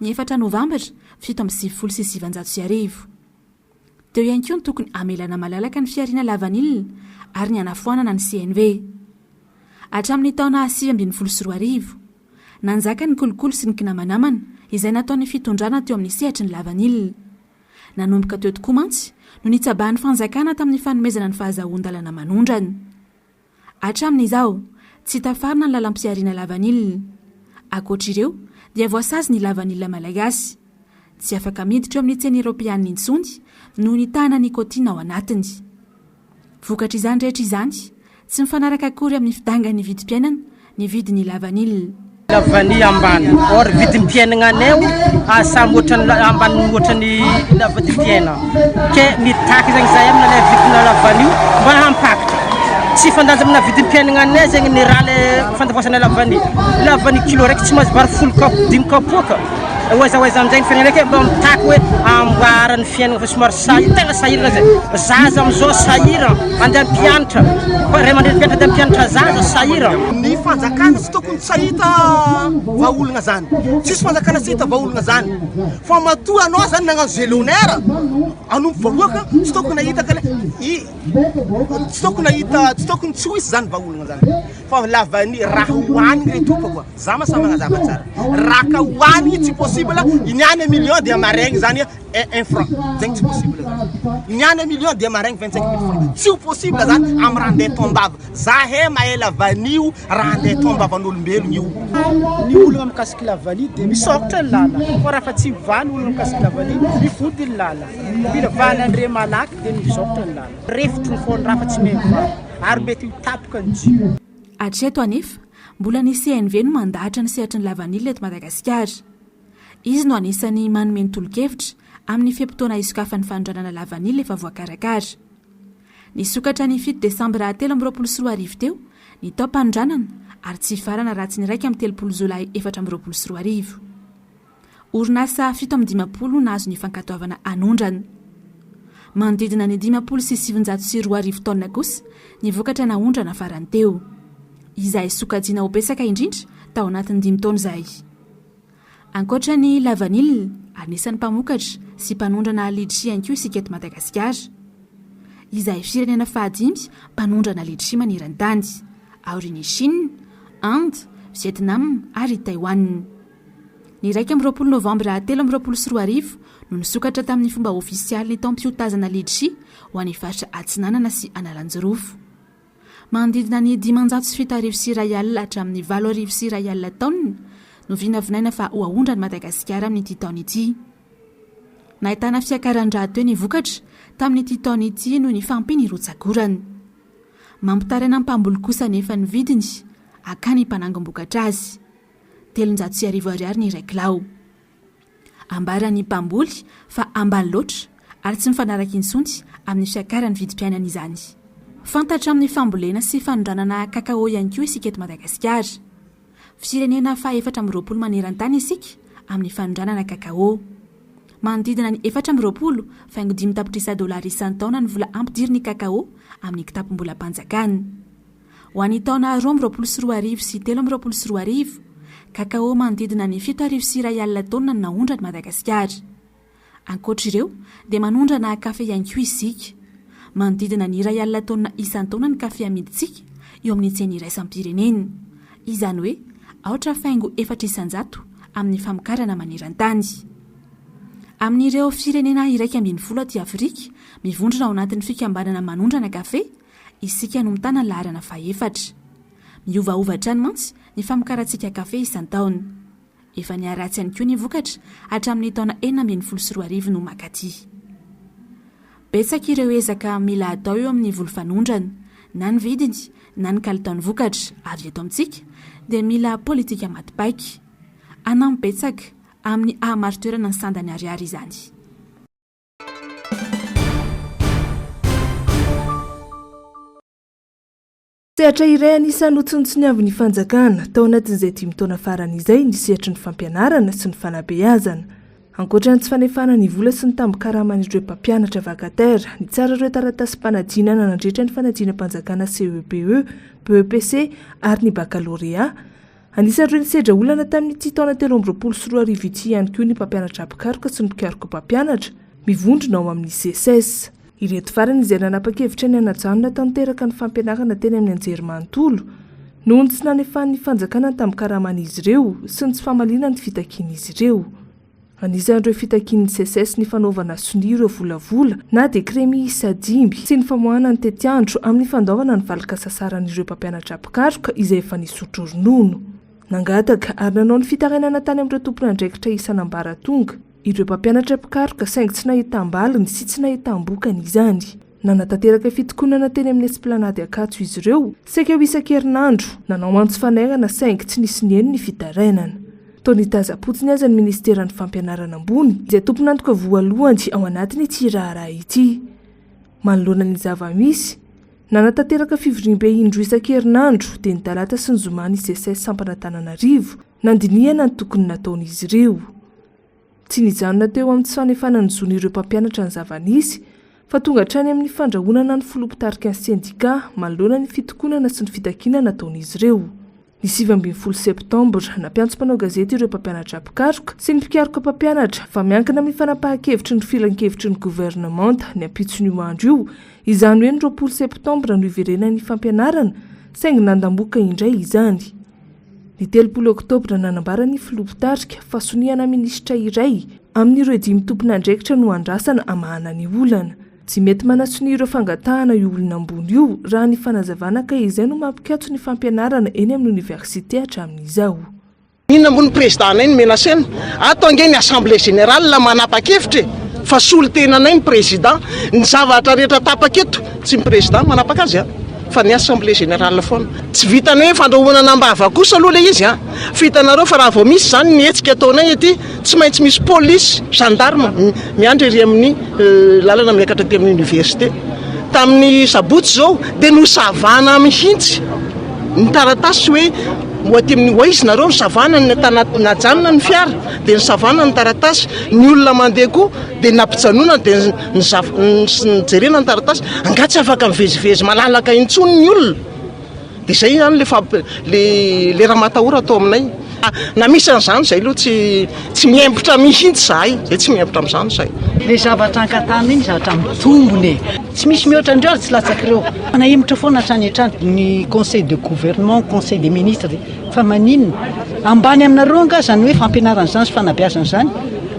ny efatra novambra 1997. Teo ihany koa ny tokony hamelana malalaka ny fihariana lavanila ary ny hanafoanana ny CNV. Hatramin'ny taona 2019, nanjaka ny kolikoly sy ny kinamanamana izay nataon'ny fitondrana teo amin'ny sehatry ny lavanila. Nanomboka teo tokoa mantsy no nitsabahan'ny fanjakana tamin'ny fanomezana ny fahazahoan-dalana manondrana. Hatramin'izao, tsy tafarina ny lalam-pihariana lavanila. Ankoatra ireo dia voasazy ny lavanila malagasy. Tsy afaka miditra eo amin'ny tsena eropeanina intsony noho ny tahana nicotine ao anatiny. Vokatr'izany rehetra izany, tsy mifanaraka akory amin'ny fidangan'ny vidim-piainana ny vidin'ny lavanila. Lavanille ambany or vidim-piainagna anay o samy ohatran'ny ambany ohatran'ny vidim-piainana ke mitaky zegny zahay amina le vidina lavanille mba hampakatra tsy hifandanja amina vidim-piainagna anay zegny ny raha le fandefasana lavanille, lavanille kilo raiky tsy mahazo vary folo kapo dimy kapoaka ho aiza ho aiza amizay ny fiainana ke mba mitaky hoe amboara ny fiainagna fa somary sahirana tegna sahirana zay zaza amizao sahirana andeha hampianatra ray aman-dreny mpianatra andeha hampianatra zaza sahirana. Ny fanjakana tsy tokony tsy hahita vahaolagna zany, tsisy fanjakana tsy hahita vahaolagna zany, fa matoa anao zany nagnano gelonnaire hanompo vahoaka tsy tokony hahita kale i tsy tokony hahita tsy tokony tsy ho hisy zany vahaolagna zany fa lavany raha hohanigny re tompoko a, za ma samy magnazava tsara, raha ka hohanigny tsy possible iniany un million dia maraigny zany un franc zegny tsy possible zany, iniany un million dia maraigny 25 mille franc tsy ho possible zany amy raha andeha tombava. Zahay mahay lavanio raha andeha atao am-bavan'olombelogno io. Ny olagna mikasiky lavania dia misôkatra ny lala fa raha fa tsy mivaha ny olagna mikasiky lavania mifody ny lala mila vahanandre malaky dia misôkatra ny lala refotry ny fôny raha fa tsy mahay mivaha ary mety ho tapaka ny jiro. Hatreto anefa, mbola ny CNV no mandahatra ny sehatry ny lavanila eto Madagasikara. Izy no anisan'ny manome ny tolo-kevitra amin'ny fe-potoana hisokafan'ny fanondranana lavanila efa voakarakara. Nisokatra ny fito desambra 2023 teo ny taom-panondranana ary tsy hifarana raha tsy ny 31 jolay 2024. Orinasa 57 no nahazo ny fankatoavana hanondrana. Manodidina ny 2050 taonina kosa ny vokatra naondrana farany teo. Izay sokajiana ho betsaka indrindra tao anatin'ny dimy taona izay. Ankoatra ny lavanila, anisan'ny mpamokatra sy mpanondrana litchi ihany koa isika eto Madagasikara. Izay firenena fahadimy mpanondrana litchi maneran-tany, aorian'i Chine, Inde, Vietnam ary Taiwan. Ny 21 novambra 2023 no nisokatra tamin'ny fomba ofisialy ny taom-piotazana litchi ho an'ny faritra Atsinanana sy Analanjirofo. Manodidina ny 1707 hatramin'ny 8001 taonina no vinavinaina fa ho aondran'i Madagasikara amin'ity taona ity. Nahitana fiakaran-drahateo ny vokatra tamin'ity taona ity noho ny fahampian'ny rotsak'orana. Mampitaraina ny mpamboly kosa anefa ny vidiny hakany mpanangom-bokatra azy. 1300 ariary ny iray kilao. Ambaran'ny mpamboly fa ambany loatra ary tsy mifanaraka intsony amin'ny fiakaran'ny vidim-piainana izany. Fantatra amin'ny fambolena sy fanondranana kakao ihany koa isika eto Madagasikara. Firenena faha-24 maneran-tany isika amin'ny fanondranana kakao. Manodidina ny 24 faingo dimy tapitrisa dolara isan-taona ny vola ampidirin'ny kakao amin'ny kitapom-bolam-panjakana. Ho an'ny taona 2022 sy 2023, kakao manodidina ny 2170 taonina no naondran'i Madagasikara. Ankoatra ireo, dia manondrana kafe ihany koa isika. Manodidina ny 1000 taonina isan-taona ny kafe amidintsika eo amin'ny tsena iraisam-pirenena. Izany hoe aotra faingo 4% amin'ny famokarana maneran-tany. Amin'ireo firenena 11 aty Afrika mivondrona ao anatin'ny fikambanana manondrana kafe, isika no mitana ny laharana fahefatra. Miovaova hatrany mantsy ny famokarantsika kafe isan-taona. Efa niharatsy ihany koa ny vokatra hatramin'ny taona 2016 no mankaty. Betsaka ireo ezaka mila atao eo amin'ny voly fanondrana, na ny vidiny na ny kalitaon'ny vokatra avy eto amintsika dia mila politika maty paika. Hanampy betsaka amin'ny hahamari-toerana ny sandany ariary izany. Sehatra iray anisan'ny notsinontsiniavin'ny fanjakana tao anatin'izay dimy taona farany izay ny sehatry ny fampianarana sy ny fanabeazana. Ankoatra ny tsy fanefana ny vola sy ny tambin-karaman'ireo mpampianatra vacataire, nitsara ireo taratasim-panadinana nandritra ny fanadinam-panjakana CEPE, BEPC ary ny bakalorea, Anisan'ireo nisedra olana tamin'ity taona 2023 ity ihany koa ny mpampianatra mpikaroka sy ny mpikaroka mpampianatra mivondrona ao amin'ny Seces. Ireto farany izay nanapa-kevitra ny hanajanona tanteraka ny fampianarana teny amin'ny anjerimanontolo noho ny tsy nanefan'ny fanjakana ny tambin-karaman'izy ireo sy ny tsy famaliana ny fitakian'izy ireo. Anisan'ireo fitakian'ny Seces ny fanaovana sonia ireo volavola na décret miisa dimy sy ny famoahana ny tetiandro amin'ny fandaovana ny valin-kasasaran'ireo mpampianatra mpikaroka izay efa nisotro ronono. Nangataka ary nanao ny fitarainana tany amin'ireo tompon'andraikitra isan'ambaratonga ireo mpampianatra mpikaroka saingy tsy nahitam-baliny sy tsy nahitam-bokany izany. Nanatanteraka fitokonana teny amin'ny Esplanade Ankatso izy ireo, saika ho isan-kerinandro, nanao antso fanairana saingy tsy nisy nihaino ny fitarainana. Toa nitaza-potsiny aza ny minisiteran'ny Fampianarana ambony, izay tompon'antoka voalohany ao anatin'ity raharaha ity. Manoloana ny zava-misy, nanatanteraka fivoriambe indroa isan-kerinandro, dia ny talata sy ny zoma ny Seces sampana Antananarivo, nandinihana ny tokony nataon'izy ireo. Tsy nijanona teo amin'ny tsy fanefana ny zon'ireo mpampianatra ny zava-nisy, fa tonga hatrany amin'ny fandrahonana ny filoha mpitarika ny sendikà manoloana ny fitokonana sy ny fitakiana nataon'izy ireo. Ny 19 septambra, nampiantso mpanao gazety ireo mpampianatra mpikaroka sy ny mpikaroka mpampianatra fa miankina amin'ny fanapahan-kevitry ny filankevitry ny governemanta ny ampitson'io andro io, izany hoe ny 20 septambra no hiverenan'ny fampianarana, saingy nandamoka indray izany. Ny 30 oktobra nanambara ny filoha mpitarika fa soniana minisitra iray amin'ireo dimy tompon'andraikitra no andrasana hamahana ny olana. Tsy mety manasonia ireo fangatahana io olona ambony io raha ny fanazavana ka izay no mampikatso ny fampianarana eny amin'ny oniversite hatramin'izao. Inona moa ny président nay no menacena? Ato ange ny assemblée générale manapa-kevitra e! Fa solontenanay ny président. Ny zavatra rehetra tapaka eto tsy ny président no manapaka azy a! Fa ny assemblée générale foana. Tsy vitan'ny hoe fandrahonana am-bava kosa aloha ilay izy an! Fa hitanareo fa raha vao misy izany ny hetsika ataonay aty, tsy maintsy misy polisy, gendarme miandry ery amin'ny lalana miakatra aty amin'ny université. Tamin'ny sabotsy izao dia nosavana mihitsy ny taratasy hoe ho aty amin'ny ho aiza nareo, nosavana ny tanaty, najanona ny fiara dia nosavana ny taratasy, ny olona mandeha koa dia nampijanonana dia nijerena ny taratasy, angaha tsy afaka mivezivezy malalaka intsony ny olona? Dia izay izany le famp- le le ramatahora atao aminay. Na misy an'izany izay aloha tsy tsy miembotra mihitsy izahay, izay tsy miembotra amin'izany izahay. Le zavatra angatahana iny zavatra mitombona e! Tsy misy mihoatra an'ireo ary tsy latsak'ireo. Nahemotra foana hatrany hatrany ny conseil de gouvernement, conseil des ministres. Fa maninona? Ambany aminareo angaha izany hoe fampianarana izany sy fanabeazana izany?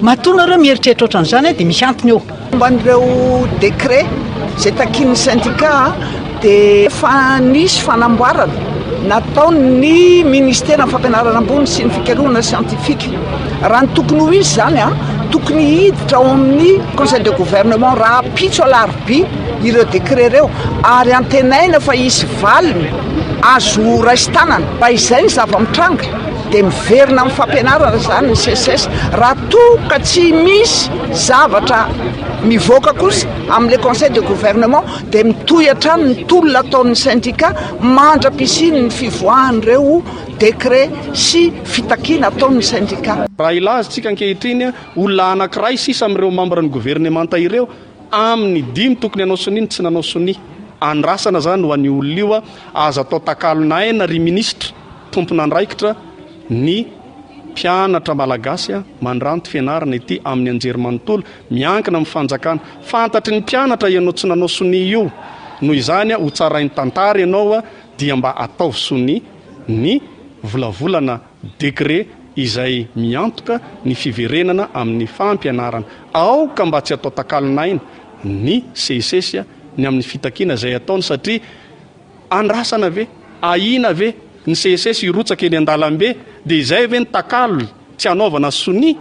Matoa nareo mieritreritra ohatran'izany dia misy antony eo. Momba an'ireo décret izay takian'ny syndicat dia efa nisy fanamboarana nataon'ny ministeran'ny fampianarana ambony sy ny fikarohana siantifika. Raha ny tokony ho izy izany, tokony hiditra ao amin'ny conseil de gouvernement rahampitso alarobia ireo décret ireo ary antenaina fa hisy valiny azo raisin-tanana. Raha izay ny zava-mitranga dia miverina amin'ny fampianarana izany ny Seces. Raha toa ka tsy misy zavatra mivoaka kosa amin'ilay conseil de gouvernement dia mitohy hatrany ny tolona ataon'ny syndicat mandra-pisian'ny fivoahan'ireo décret sy fitakiana ataon'ny syndicat. Raha hilaza isika ankehitriny, olona anankiray sisa amin'ireo membre ny governemanta ireo, amin'ny dimy tokony hanao sonia no tsy nanao sonia. Andrasana izany ho an'io olona io, aza atao takalon'aina ry minisitra tompon'andraikitra ny mpianatra malagasy mandranto fianarana ety amin'ny anjerimanontolo, miankina amin'ny fanjakana. Fantatry ny mpianatra ianao tsy nanao sonia io, noho izany ho tsarain'ny tantara ianao dia mba ataovy sonia ny volavolana décret izay miantoka ny fiverenana amin'ny fampianarana. Aoka mba tsy atao takalon'aina ny SECES ny amin'ny fitakiana izay ataony satria andrasana ve, ahiana ve ny SECES hirotsaka eny an-dalambe dia izay ve ny takalo tsy hanaovana sonia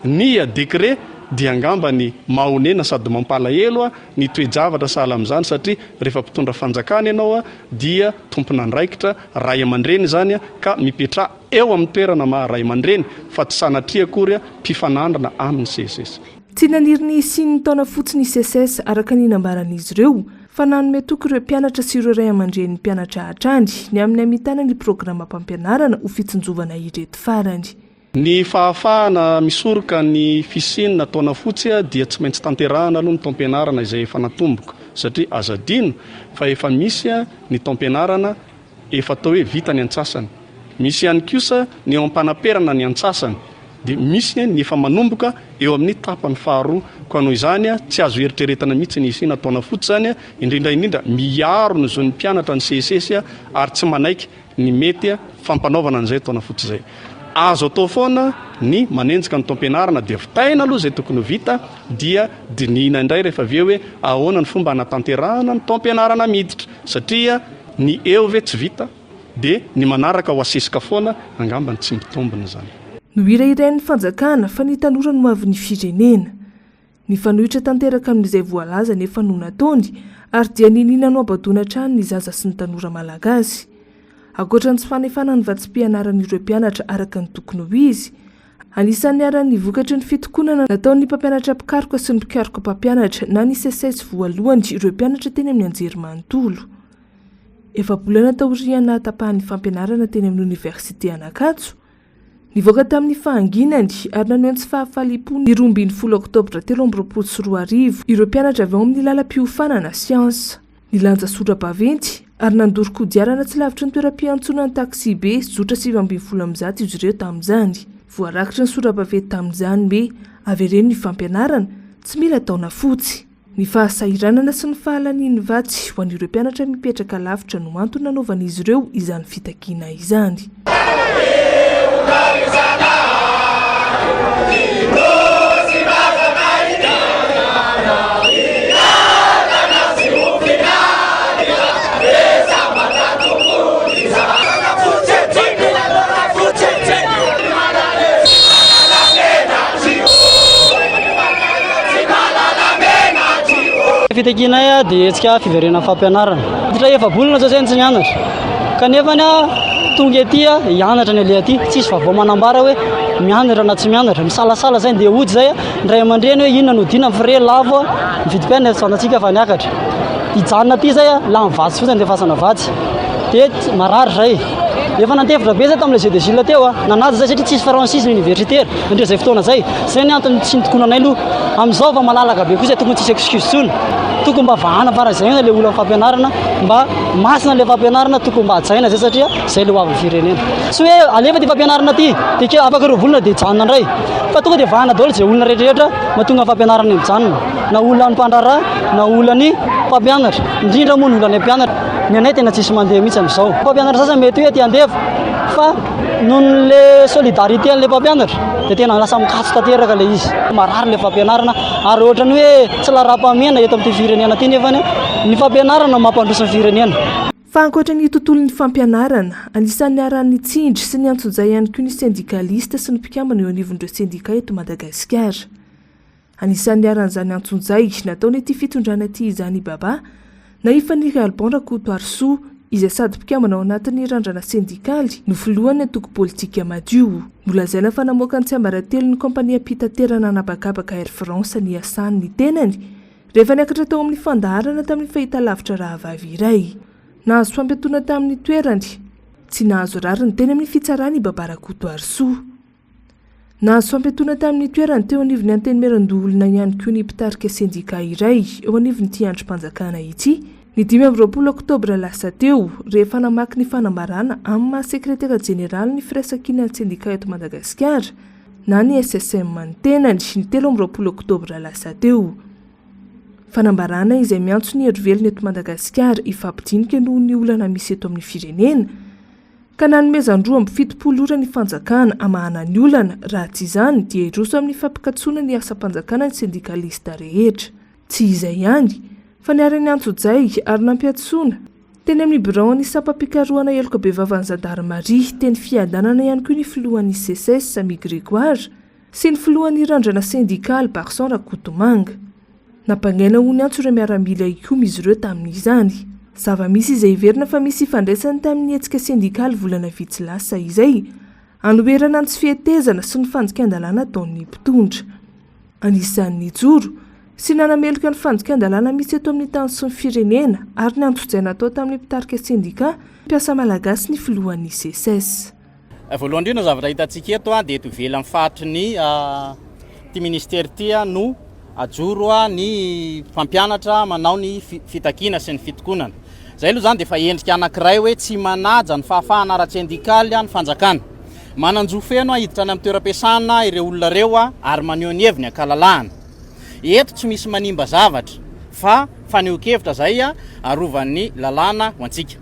ny décret dia angamba ny mahonena sady mampalahelo ny toe-javatra sahala amin'izany satria rehefa mpitondra fanjakana ianao dia tompon'andraikitra, ray aman-dreny izany ka mipetraha eo amin'ny toerana maha ray aman-dreny fa tsy sanatria akory mpifanandrina amin'ny SECES. Tsy naniry ny hisian'ny taona fotsiny ny SECES araka ny nambaran'izy ireo fa nanome toky ireo mpianatra sy ireo ray aman-drenin'ny mpianatra hatrany ny amin'ny hamitana ny programam-pampianarana ho fitsinjovana ireto farany. Ny fahafahana misoroka ny fisiana taona fotsy dia tsy maintsy tanterahana aloha ny taom-pianarana izay efa natomboka satria aza adino fa efa misy ny taom-pianarana efa atao hoe vita ny antsasany. Misy ihany kosa ny eo am-panaperana ny antsasany dia misy ny efa manomboka eo amin'ny tapany faharoa. Koa noho izany tsy azo eritreretana mihitsy ny hisiana taona fotsy izany, indrindra indrindra miaro ny zon'ny mpianatra ny SECES ary tsy manaiky ny mety fampanaovana an'izay taona fotsy izay. Azo atao foana ny manenjika ny taom-pianarana dia vitaina aloha izay tokony ho vita dia dinihina indray rehefa avy eo hoe ahoana ny fomba hanatanterahana ny taom-pianarana miditra satria ny eo ve tsy vita dia ny manaraka ho asesika foana angamba ny tsy mitombina izany. Nohirahirain'ny fanjakana fa ny tanora no hoavin'ny firenena. Nifanohitra tanteraka amin'izay voalaza anefa no nataony ary dia niniana nohabadoana hatrany ny zaza sy ny tanora malagasy. Ankoatra ny tsy fanefana ny vatsim-pianaran'ireo mpianatra araka ny tokony ho izy, anisan'ny niharan'ny vokatry ny fitokonana nataon'ny mpampianatra mpikaroka sy ny mpikaroka mpampianatra na ny SECES voalohany ireo mpianatra teny amin'ny anjerimanontolo. Efa-bolana taorian'ny nahatapahan'ny fampianarana teny amin'ny oniversite an'Ankatso, Nivoaka tamin'ny fahanginany ary naneho ny tsy fahafaliam-pony ny 12 oktobra 2023 ireo mpianatra avy ao amin'ny lalam-piofanana siansa. Nilanja sora-baventy ary nandoro kodiarana tsy lavitry ny toeram-piantsonan'ny taksibe zotra 119 izy ireo tamin'izany. Voarakitry ny sora-baventy tamin'izany hoe avereno ny fampianarana, tsy mila taona fotsy. Ny fahasahiranana sy ny fahalanian'ny vatsy ho an'ireo mpianatra mipetraka lavitra no antony nanaovan'izy ireo izany fitakiana izany. Fitakianay dia hetsika fiverenana fampianarana. Satria efa-bolana zao zay no tsy nianatra. Kanefa ny tonga ety hianatra ny aleha aty. Tsisy vaovao manambara hoe mianatra na tsy mianatra. Misalasala zay ndeha hody zay. Ny ray aman-dreny hoe inona no hodiana ny frais lafo, ny vidim-piainana efa tsy fantatsika fa niakatra. Hijanona aty zay lany vatsy fotsiny andefasana vatsy. Dia marary zay. Efa nantefitra be zay tamin'ilay jeu de Gilles teo a. Nanaja zay satria tsisy franchise ny universitaire nandritra izay fotoana izay. Zay ny antony tsy nitokonanay aloha. Amin'izao efa malalaka be kosa tokony tsisy excuse intsony. Tokony mba vahana faran'izay aina ilay olan'ny fampianarana, mba masina ilay fampianarana, tokony mba hajaina zay satria zay ilay hoavin'ny firenena. Tsy hoe alefa ity fampianarana ity dia ke afaka roa volana dia hijanona indray. Fa tonga dia vahana daholo izay olona rehetrarehetra mahatonga ny fampianarana mijanona. Na olan'ny mpandraharaha, na olan'ny mpampianatra. Indrindra moa ny olan'ny mpianatra. Ny anay tena tsisy mandeha mihitsy amin'izao. Mpampianatra sasany mety hoe aty andevo fa noho le solidarité an'ilay mpampianatra dia tena lasa mikatso tanteraka ilay izy. Marary ilay fampianarana ary ohatran'ny hoe tsy laharam-pahamehana eto amin'ity firenena ity nefa ny fampianarana no mampandroso ny firenena. Fa ankoatra ny tontolon'ny fampianarana, anisan'ny niharan'ny tsindry sy ny antsojay ihany koa ny sendikalista sy ny mpikambana eo anivon'ireo sendika eto Madagasikara. Anisan'ny niharan'izany antsonjay nataon'ity fitondrana ity izany i Baba, na i Faniry Alban Rakotoarisoa, izay sady mpikambana ao anatin'ny randrana sendikaly no filohan'ny antoko politika Madio. Nolazaina fa namoaka ny tsiambaratelon'ny kaompaniam-pitaterana an'habakabaka Air France niasany ny tenany rehefa niakatra tao amin'ny fandaharana tamin'ny fahitalavitra rahavavy iray. Nahazo fampiatoana tamin'ny toerany tsy nahazo rariny teny amin'ny fitsarana i Baba Rakotoarisoa. Nahazo fampiatoana tamin'ny toerany teo anivon'ny Antenimierandoholona ihany koa ny mpitarika sendika iray eo anivon'ity andrim-panjakana ity. Ny 25 oktobra lasa teo, rehefa namaky ny fanambarana amin'ny maha sekretera jeneralin'ny Firaisankinan'ny sendikà eto Madagasikara na ny SSM ny tenany, ny 23 oktobra lasa teo. Fanambarana izay miantso ny hery velona eto Madagasikara hifampidinika noho ny olana misy eto amin'ny firenena, ka nanomezany 72 ora ny fanjakana hamahana ny olana, raha tsy izany dia hiroso amin'ny fampikatsoana ny asam-panjakana ny sendikalista rehetra. Tsy izay ihany, fa niharan'ny antsojay ary nampiantsoana teny amin'ny biraon'ny sampam-pikarohana heloka bevavan'ny zandarimaria teny Fiadanana ihany koa ny filohan'ny Seces, Sammy Grégoire, sy ny filohan'ny randrana sendikaly, Barson Rakotomanga. Nampangaina ho niantso ireo miaramila hikomy izy ireo tamin'izany. Zava-misy izay heverina fa misy ifandraisany tamin'ny hetsika sendikaly volana vitsy lasa izay, hanoherana ny tsy fihetezana sy ny fandikan-dalàna ataon'ny mpitondra. Anisan'ny nijoro sy nanameloka ny fandikan-dalàna misy eto amin'ny tany sy ny firenena ary ny antsojay natao tamin'ny mpitarika sendikà mpiasa malagasy ny filohan'ny Seces. Voalohany indrindra ny zavatra hitantsika eto dia eto ivelan'ny faritry ny ity ministera ity no ajoro ny mpampianatra manao ny fitakiana sy ny fitokonana. Izay aloha izany dia efa endrika anankiray hoe tsy manaja ny fahafahana ara-tsendikaly ny fanjakana. Manan-jo feno hiditra any amin'ny toeram-piasana ireo olona ireo ary maneho ny heviny an-kalalahana. Eto tsy misy manimba zavatra fa fanehoan-kevitra izay arovan'ny lalàna ho antsika.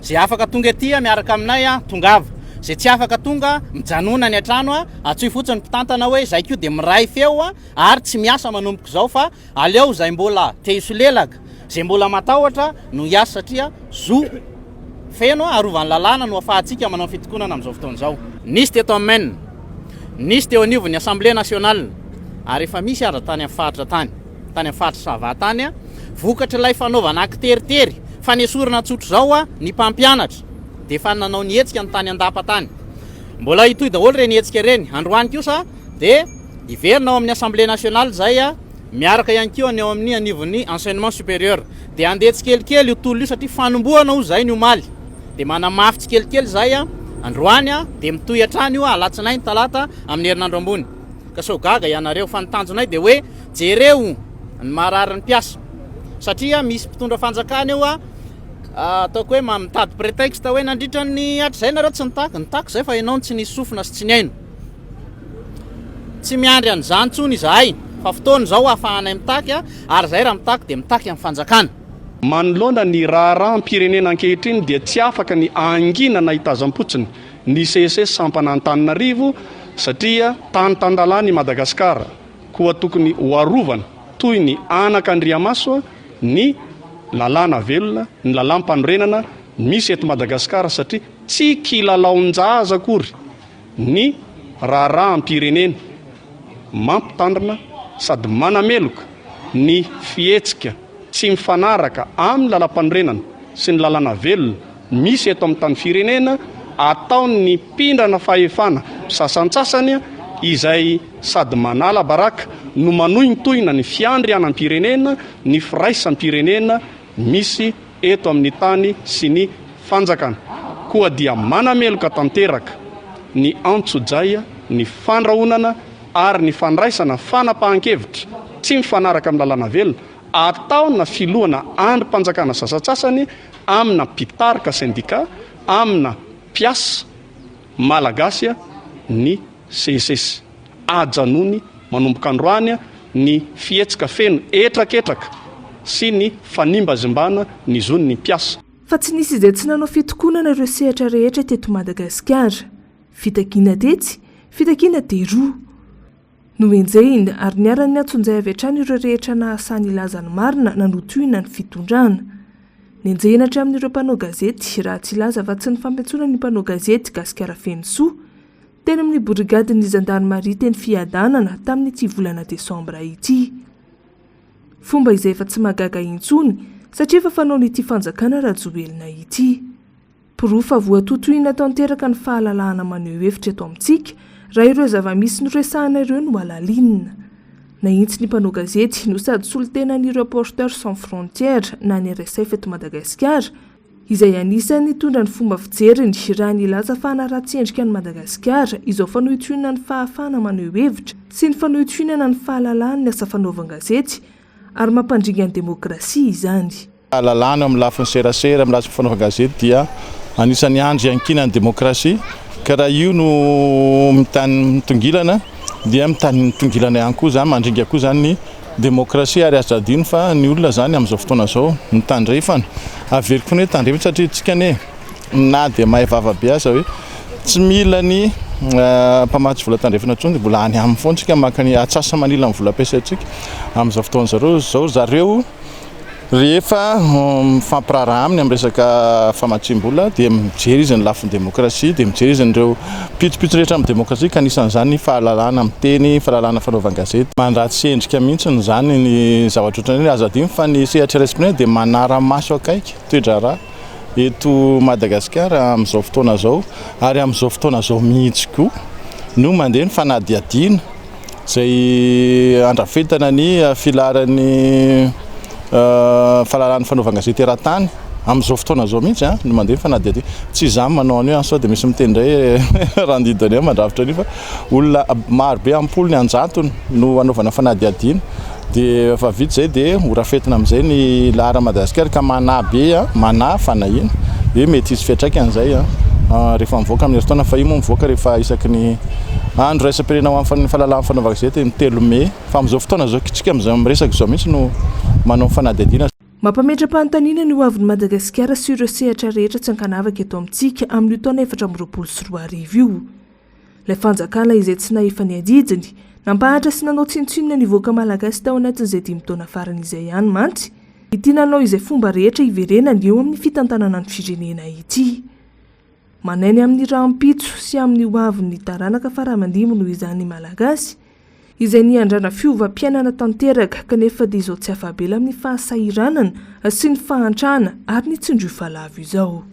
Izay afaka tonga ety miaraka aminay, tongava. Izay tsy afaka tonga, mijanona any an-trano, antsoy fotsiny ny mpitantana hoe izay koa dia miray feo ary tsy miasa manomboka izao fa Aleo izay mbola te hisolelaka, izay mbola matahotra no hiasa satria zo feno arovan'ny lalàna no afahantsika manao ny fitokonana amin'izao fotoana izao. Nisy teto amin'ny Men, nisy teo anivon'ny Assemblée nationale ary efa misy aza tany amin'ny faritra tany, tany amin'ny faritra Sava tany, vokatr'ilay fanaovana akiteritery, fanesorana tsotr'izao ny mpampianatra dia efa nanao ny hetsika ny tany Andapa tany. Mbola hitohy daholo ireny hetsika ireny. Androany kosa dia Hiverina ao amin'ny Assemblée nationale izay miaraka ihany koa ny ao amin'ny anivon'ny enseignement supérieur. Dia handeha tsikelikely io tolona io satria fanombohana hoy izahay ny omaly. Dia manamafy tsikelikely izahay androany dia mitohy hatrany io alatsinainy, talata amin'ny herinandro ambony. Ka sao gaga ianareo fa ny tanjonay dia hoe jereo ny marary ny mpiasa satria misy mpitondra fanjakana eo ataoko hoe mitady prétexte hoe nandritra ny hatrizay nareo tsy nitaky, nitaky izay fa ianao no tsy nisy sofina sy tsy nihaino. Tsy miandry an'izany intsony izahay fa fotoana izao ahafahanay mitaky ary izahay raha mitaky dia mitaky amin'ny fanjakana. Manoloana ny raharaham-pirenena ankehitriny dia tsy afaka ny hangina na hitazam-potsiny ny CSS sampana Antananarivo satria tany tan-dalàna i Madagasikara koa tokony ho arovana toy ny anak'Andriamaso ny lalàna velona, ny lalàm-panorenana misy eto Madagasikara satria tsy kilalaon-jaza akory ny raharaham-pirenena mampitandrina sady manameloka ny fihetsika tsy mifanaraka amin'ny lalampanorenana sy ny lalàna velona misy eto amin'ny tany firenena ataon'ny mpindrana fahefana sasantsasany izay sady manala baraka no manohintohina ny fiandrianam-pirenena ny firaisam-pirenena misy eto amin'ny tany sy ny fanjakana. Koa dia manameloka tanteraka ny antsojay, ny fandrahonana ary ny fandraisana fanapahan-kevitra tsy mifanaraka amin'ny lalàna velona ataona filohana andrim-panjakana sasantsasany amina mpitarika sendika, amina mpiasa malagasy ny Seces. Ajanony manomboka androany ny fihetsika feno hetraketraka sy ny fanimbazimbana ny zon'ny mpiasa. Fa tsy nisy izay tsy nanao fitokonana ireo sehatra rehetra teto Madagasikara. Fitakiana tetsy, fitakiana teroa. Nohenjehina ary niharan'ny antsonjay avy hatrany ireo rehetra nahasahy nilaza ny marina nanotohina ny fitondrana. Nenjehina hatramin'ireo mpanao gazety, raha tsy hilaza fa tsy ny fampiantsoana ny mpanao gazety Gasikara Fenosoa, teny amin'ny borigadin'ny zandarimaria teny Fiadanana tamin'ity volana desambra ity. Fomba izay efa tsy mahagaga intsony satria efa fanaon'ity fanjakana Rajoelina ity. Porofo fa voatotohina tanteraka ny fahalalahana maneho hevitra eto amintsika raha ireo zava-misy noresahana ireo no halalinina. Nahitsy ny mpanao gazety no sady solontenan'ny Reporters sans frontières na ny RSF eto Madagasikara, izay anisan'ny nitondra ny fomba fijeriny raha nilaza fa hanaratsy endrika an'i Madagasikara izao fanohitohinana ny fahafahana maneho hevitra sy ny fanohitohinana ny fahalalahan'ny asa fanaovan-gazety ary mampandringa ny demokrasia izany. Lalàna eo amin'ny lafiny serasera, amin'ny lafiny fanaovan-gazety dia anisan'ny andry iankinan'ny demokrasia ka raha io no mitany mitongilana dia mitany mitongilana ihany koa izany, mandringa koa izany ny demokrasia ary aza adino fa ny olona izany amin'izao fotoana izao ny tandrefana, averiko foana hoe tandrefana satria isika anie na dia mahay vava be aza hoe tsy mila ny mpamatsy vola tandrefana intsony dia mbola any aminy foana isika maka ny atsasa-manila ny vola ampiasaintsika amin'izao fotoana izao izao zareo Rehefa mifampiraharaha aminy amin'ny resaka famatsiam-bola dia mijery izy ny lafiny demokrasia, dia mijery izy ireo pitsopitso rehetra amin'ny demokrasia ka anisan'izany ny fahalalahana miteny, fahalalahana fanaovan-gazety. Mandratsy endrika mihitsy izany ny zavatra ohatran'ireny. Aza adino fa ny sehatra iraisam-pirenena dia manara-maso akaiky toe-draharaha eto Madagasikara amin'izao fotoana izao ary amin'izao fotoana izao mihitsy koa no mandeha ny fanadihadiana. izay andrafetana ny filaharan'ny fahalalahana fanaovan-gazety eran-tany amin'izao fotoana izao mihitsy an, no mandeha ny fanadihadiana. Tsy izaho manao an'io an, sao dia misy miteny indray Randidy an'io mandrafitra an'io fa olona maro be am-polony, an-jatony no anaovana fanadihadiana. Dia efa vita izay dia ho rafetina amin'izay ny laharan'i Madagasikara ka manahy be an, manahy fanahiana hoe mety hisy fiantraikany izay an, rehefa mivoaka amin'ny herintaona fa io moa mivoaka rehefa isaky ny andro iraisam-pirenena ho an'ny fahalalahana fanaovana gazety ny telo mey fa amin'izao fotoana izao isika amin'izao miresaka izao mihitsy no manao fanadihadiana. Mampametra-panontaniana ny hoavin'i Madagasikara sy ireo sehatra rehetra tsy ankanavaka eto amintsika amin'io taona 2024 io. Ilay fanjakana izay tsy nahefa ny adidiny, nampahatra sy nanao tsinontsinona ny vahoaka malagasy tao anatin'izay dimy taona farany izay ihany mantsy, ity nanao izay fomba rehetra hiverenany eo amin'ny fitantanana ny firenena ity. Manahy ny amin'ny rahampitso sy amin'ny hoavin'ny taranaka fara-mandimby noho izany ny Malagasy, izay niandrana fiovam-piainana tanteraka kanefa dia izao tsy afa-bela amin'ny fahasahiranana sy ny fahantrana ary ny tsindrio falavo izao.